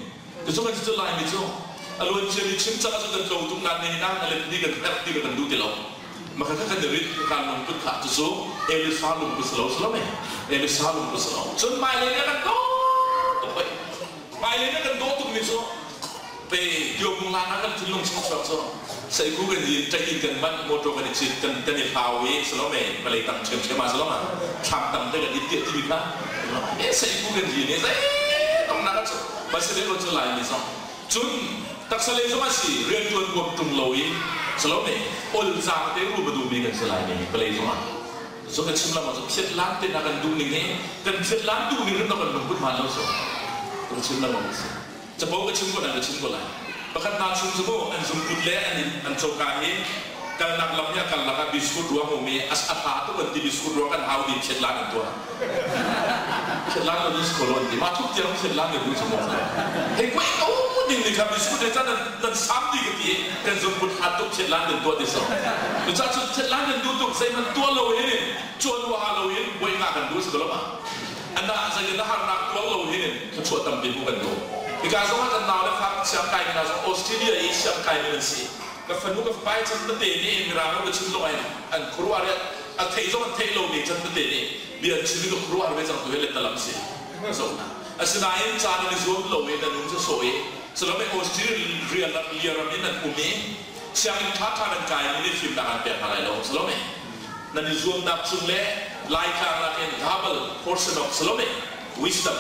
tu cu kan cu lai mi cu a luan cia mi chim cang cu kan tlo tuk nan ne na na let ni kan herh ti kan duh ti lo maka kha kan rit kan lung put kha cu cu Elisa lung put lo lo me Elisa lung put lo cun mai le kan do tuk hoi mai le kan do tuk mi cu pe tiopung la kan thinlung chung chuak cu seiku kan yin ṭai in kan manh motor kan i cit kan kan i hlau i salome palei tang ṭhiam ṭhiam ah saloma thlam tang te kan i tiah timi kha e seiku kan yin i zei tong nak cu pasile ko cu lai mi zong cun taksa lei zong a si rian ṭuan huam ṭung lo i salome ol zaang te ru ba duh mi kan si lai mi palei zong ah so ka chim lam ah phiat lan te na kan duh ning hi kan phiat lan duh ning rim kan lungput hman lo so ka chim lam ah si Capo ka chim ko nan ka chim ko lai. Pakhat hna chung cu mu an zungput le an inn an coka hi kalnak lam hi a kal lakah biscuit ruang um i a hla tuk an ti biscuit ruang kan hau di phiat lan an tuah. Phiat lan lo ni si ko lo an ti. Mah thuk tiang phiat lan ne bu cu mu. Hei kuai ko ding ni kha biscuit he chan nan sam di ka ti kan zungput hlat tuk phiat lan kan tuah ti so. Cucaah cun phiat lan kan duh tuk zeihmanh tuah lo hin cuan wa lo in buai nga kan duh si ko lo ma. Ana zei na harnak tuar lo hin thluachuah tampi hmuh kan duh. Hika zong ah kan nau le fa siangkai mi hna zong Australia i siangkai mi nan si. Ka fanu ka fapa chan tete nih Mirang ram chim zong ah an khuaruah ri a theih zong an theih lomi chan tete nih bia an chim i ka khuaruah har ve cang tu hi lehtalam si. Zo na. Asinain caan an i zuam lo i nan um sawsawh i salome Australia ram in nan um i sianginn ṭhaṭha nan kai mi nih fimnak an pek hna lai lo. Salome nan i zuamnak chung le Laitlang nakin double portion of salome wisdom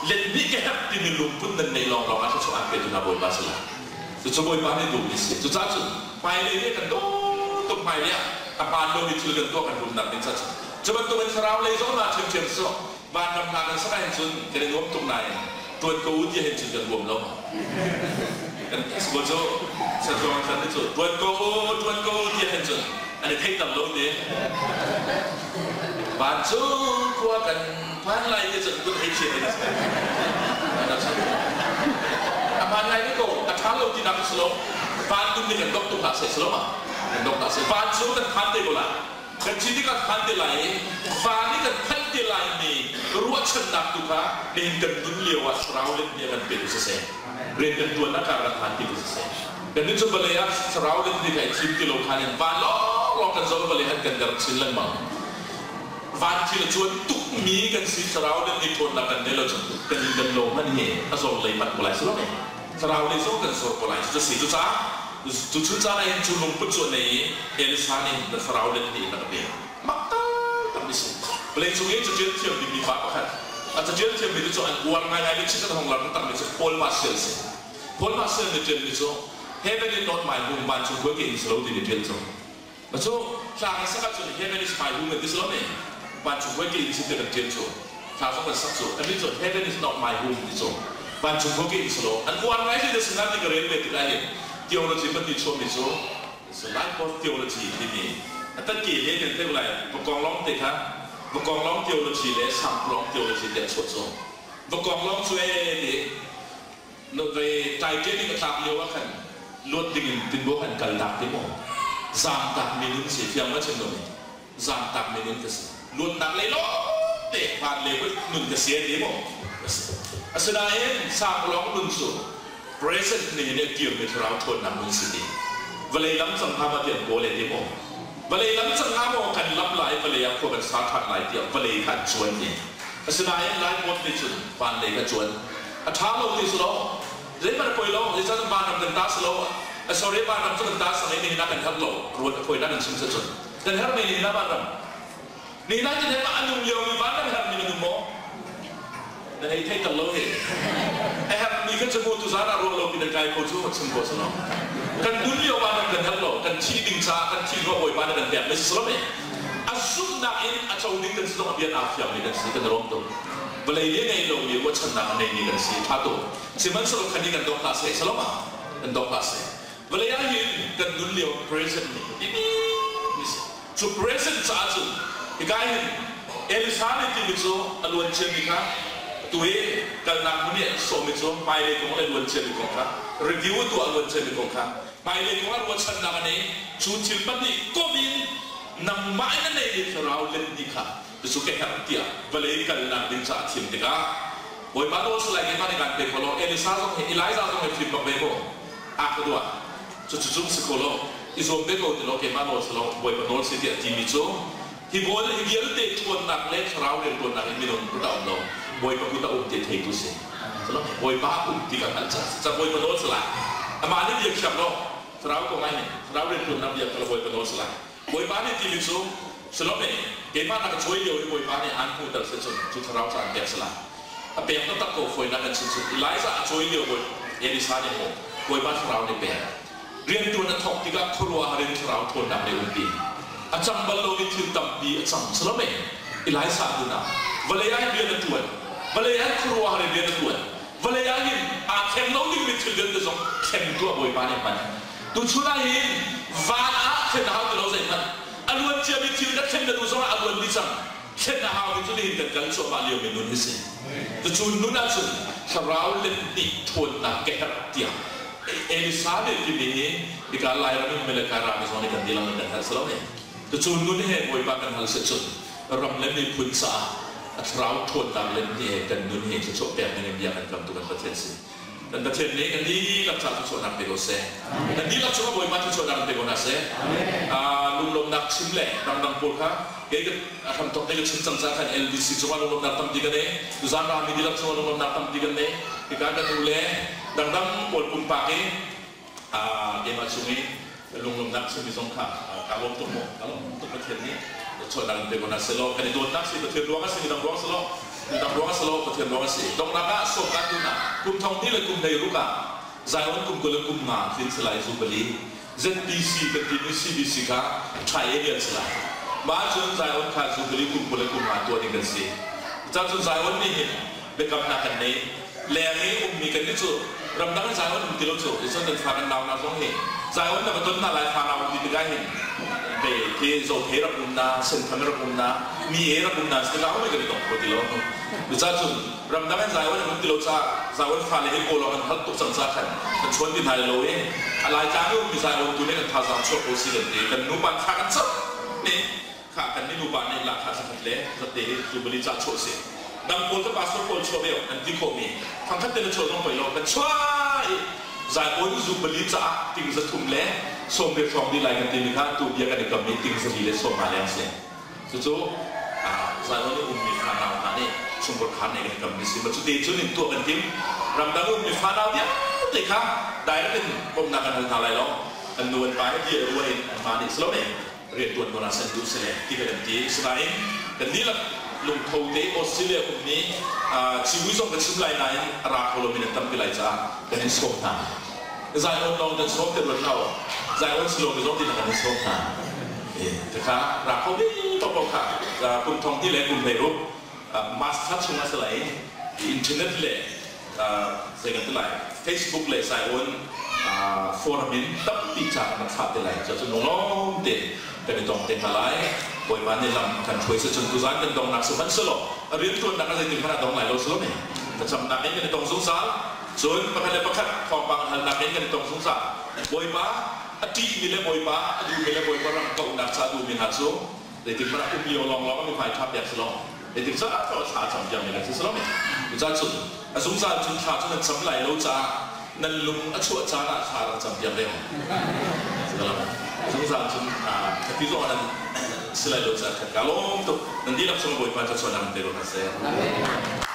let nih ka herh timi lungput nan neih lawnglawng ah thluachuah an petu hna Bawipa si lai. Cucu Bawipa nih duhmi a si. Cucaah cun hmailei nih kan dawt tuk hmailei ah a hmaan lomi thil kan tuah kan rumnak ding caah cun cu bantukin thlarau lei zong ah ṭhiamṭhiam cu vanram hna kan sak ahhin cun kan i nuam tuk nain ṭuan ko u ti ahhin cun kan huam lo. Kan sikul cu satlawng khan cu ṭuan ko u ṭuan ko u ti ahhin cun an i theihter lo ti. Vancung khua kan phan lai ti cun kun hei thiam in a si. A hmaan ngai ko a ṭha lo ti nak si lo. Van tum nih kan dok tuk hlah seh si lo ma? Kan dok hlah seh. Vancung kan phan te ko lai. Kan thi tikah phan te lai i van i kan phanh te lai mi ruahchannak tu kha nihin kan nun lio ah thlarau let nih a kan pe tu siseh. Rian kan ṭuan ah kar kan phan ti tu siseh. Kan nih cu vawlei ah thlarau let nih kha i thim ti lo khan in van lawnglawng kan zoh vawlei han kan der chin lengmang. Van thil a cuan tukmi kan si thlarau let nih ṭhawnnak kan nei lo cun kan in kan lo hmanh hi a zor lei panh ko lai si lo ne. Thlarau lei zong kan zor ko lai cu si. Cucaah cu chun caan ah hin cu lungput cu a nei i Elisa nih na thlarau let nih na ka pek. Mak taktak mi si. Vawlei cung i caṭial thiam bikmi pa pakhat a caṭial thiammi cu an uar ngaingai mi chit an hong lar takmi cu Paul Marshall a si. Paul Marshall nih ṭialmi cu Heaven is not my home vancung khua ke in si lo timi ṭial cu. Cu hla kan sak ahcun Heaven is my home kan ti si lo mi vancung khua ke in si ti kan ṭial cu. Hla zong kan sak cu. Anih cu Heaven is not my home ti cu vancung khua ke in si lo. An uar ngai ti si na ti ka rel ve tikah hin theology pahnih chuahmi cu life of theology timi a tatke he kan theih lai Vakonglong te kha Vakonglong theology le Sangpalong theology te a chuah cu. Vakonglong cu ee ti Ve Titanic a tlak lio ah khan luat dingin tinbaw an kaltak ti maw? Zaamtak mi nun si fiang ma chim lo mi zaamtak mi nun ka si. Luatnak lei lawngte van le nun ka si ti maw? Ka si. Asinain sangpalawng nun cu present ning in a kirmi thlarau ṭhawnnak nun si ti. Vawlei lam cang hnga ma ti an kawl e ti maw? Vawlei lam cang hnga maw kan lam lai vawlei ah khua kan sa ṭhan lai tiah vawlei kha an cuan ti. Asinain Lai Pawt nih cun van lei kha cuan. A ṭha lo ti si lo. Zeihmanh a poi lo. Zeicahtiah vanram kan ta si lo. A sorry vanram cu kan ta sang i nihin ah kan herh lo. Ruat a poi nak in chim si cun. Kan herh mi nihin ah vanram. Nihin ah cun a nung liomi vanram herhmi na nung maw? Na hei thei tak lo hi. A herhmi kha cu mu tuzaan ah ruah lo pi nan kai ko cu chim ko si lo. Kan nun lio vanram kan herh lo. Kan thi ding caah kan thi hnu ah Bawipa nih kan pek mi si lo mi. A zumhnak in a co ding kan si zong a bia aa fiangmi kan si kan i lawm tuk. Vawlei nih ngei lomi ruahchannak a neimi kan si. Ṭha tuk. Sihmanhsehlaw khan hi kan dong hlah seh, salom ah kan dong hlah seh. Vawlei ah hin kan nun lio present nih biapi mi si. Cu present caah cun hika hin Elisa nih timi cu a luan ciami kha tu i kalnak hmun i an sawhmi cu hmailei kong le luan ciami kong kha review tuah a luan ciami kong kha hmailei kong ah ruahchannak a nei. Cu thil pahnih komh in nangmah in a neimi thlarau let ni kha Cucu ka herh tiah vawlei kalnak ding caah thim tikah Bawipa nawl si lai keimah nih kaan pe kho lo Elisa zong hi Elijah zong hi fim bak ve maw a ka duah cucu cung si kho lo i zuam ve ko ti law keimah nawl si lo Bawipa nawl si tiah timi cu hi bawl hi vialte ṭhawnnak le thlarau rianṭuannak in minung kut a um lo Bawipa kut a um ti theitu si Bawipa um ti ka hngalh ca ca Bawipa nawl si lai amah nih bia khiak lo thlarau ko ngai nih thlarau rianṭuannak bia kha Bawipa nawl si lai Bawipa nih timi cu Salome keimah na ka cawi lio i Bawipa nih aan hmuhter seh cun cu thlarau cu aan pek si lai. A pek taktak ko fawinak kan chim cun Elijah a cawi lio Bawi Elisa nih maw Bawipa thlarau nih pek. Rianṭuan a thawk tikah khuaruahhar in thlarau ṭhawnnak nih umpi. A cang bal lomi thil tampi a cang. Salome Elijah nun ah vawlei ah hin rian a ṭuan. Vawlei ah hin khuaruahhar in rian a ṭuan. Vawlei ah hin aa thleng lo dingmi thil vialte zong thleng tuah Bawipa nih hman. Tuchun ah hin van ah thlen a hau ti lo zeihmanh. A luan ciami thil ka thlen na duh zongah a luan dih cang. Thlen a haumi cu nihin kan kal cuahmah liomi nun hi si. Cucu nun ahcun thlarau let hnih ṭhawnnak ka herh tiah Elisa nih timi hi hika Lairam in Meleka rami zong nih kan dilang in kan hal si lo ne. Cucu nun he Bawipa kan hal si cun ram le miphun caah a thlarau ṭhawnnak let hnih he kan nun hi thluachuah pek ding in bia kan kamtu kan Pathian si. Kan Pathian nih kan dihlak ca thluachuahnak pe ko seh. Kan dihlak cungah Bawipa thluachuahnak in pe ko hna seh. Lunglawmhnak chim le dangdang pawl kha kei ka hramthawk te ka chim cang caah khan LDC cungah lunglawmhnak tampi kan nei. Tuzaan rami dihlak cungah lunglawmhnak tampi kan nei. Hika kan u le dangdang pawl pumpak i keimah chung i lunglawmhnak chimmi zong kha kaa lawm tuk mu. Kaa lawm tuk. Pathian nih thluachuahnak in pe ko hna seh law kan i dawtnak si Pathian ruang a si, midang ruang si lo, midang ruang a si lo, Pathian ruang a si. Donghnak ah sawm kaan duh hna. Kum thong hnih le kum 16 ah Zion kum 25 tlin si lai, Zubali ZPC kan timi CBC kha triennial si lai. Mah cun Zion kha Zubali kum 25 tuah ding kan si. Cun Zion nih hin biakamnak kan nei. Leng i ummi kan nih cu ramdang in Zion um ti lo cu, cun kan fa kan nau hna zong hi Zion na va ton hna lai, fa nau um ti tikah hin ve khi Zophei rak um na, Senthang rak um na, mi e rak um na si tikah kan i tong kho ti lo. Cucaah cun ramdang in Zion an um ti lo caah Zion fale hi kawl awk an hal tuk cang caah khan kan chuan ti hna lo i a Laitlang i ummi Zion tu nih kan thazaang chuah ko si kan ti. Kan nupa thla kan cam nih kha kan ni nupa nih lahkhah zakhat le zatte hi Jubilee ca chuah si. Dang pawl ka pastor pawl chuah ve an ti khawhmi thangkhat te na chuah zong poi lo kan chuah i Zion Jubilee caah ting 300 le 80 hrawng dih lai kan timi kha tu bia kan i kam i ting 450 leng si. Cucu Zion i ummi fanau hna nih chungkhar khaan nih kan i kammi si. Cuti cun in tuah kan tim. Ramdang ummi fanau vialte kha direct in bawmhnak kan hal hna lai lo. An nu an pa he bia i ruah in anmah nih si lo ne riantuan ko hna seh an duh si le ti kan ti. Sinain kan dihlak lungtho te Australia ummi civui zong kan chim lai nain a ra kho lomi nan tampi lai caah kan in sawm hna. Zion lawng kan sawm ti ruat hlah u. Zion si lomi zong ti kan in sawm hna. Khakha ra kho ve paohpaoh kha kum thong ti le kum 16 March thla chung ah si lai internet le zei kan ti lai, Facebook le Zion forum in tampi ca kan rak thlah te lai. Cuacun lunglawm te kan i tong te hna lai. Bawipa nih lam kan hruai si cun tuzaan kan dongnak si hmanh selaw a riantuannak a zeitin hmanh a dong lai lo si lo ne. Thlacamnak in kan i tong zungzal. Cun pakhat le pakhat thawngpang halnak in kan i tong zungzal. Bawipa a ṭihmi le Bawipa a duhmi le Bawipa ram kauhnak ca a duhmi hna cu zeitik hmanh ah um lio lawnglawng ah mihmai ṭha pek si lo, zeitik caan ah thla a cam piakmi kan si si lo mi. Cucaah cun a zungzal cun thla cu nan cam lai lo caah nan lung a chuah caan ah thla rak cam piak ve. Zungzal cun ka ti zong ah nan si lai lo caah khan ka lawm tuk. Nan dihlak cung Bawipa cu chuahnak in pe ko hna seh.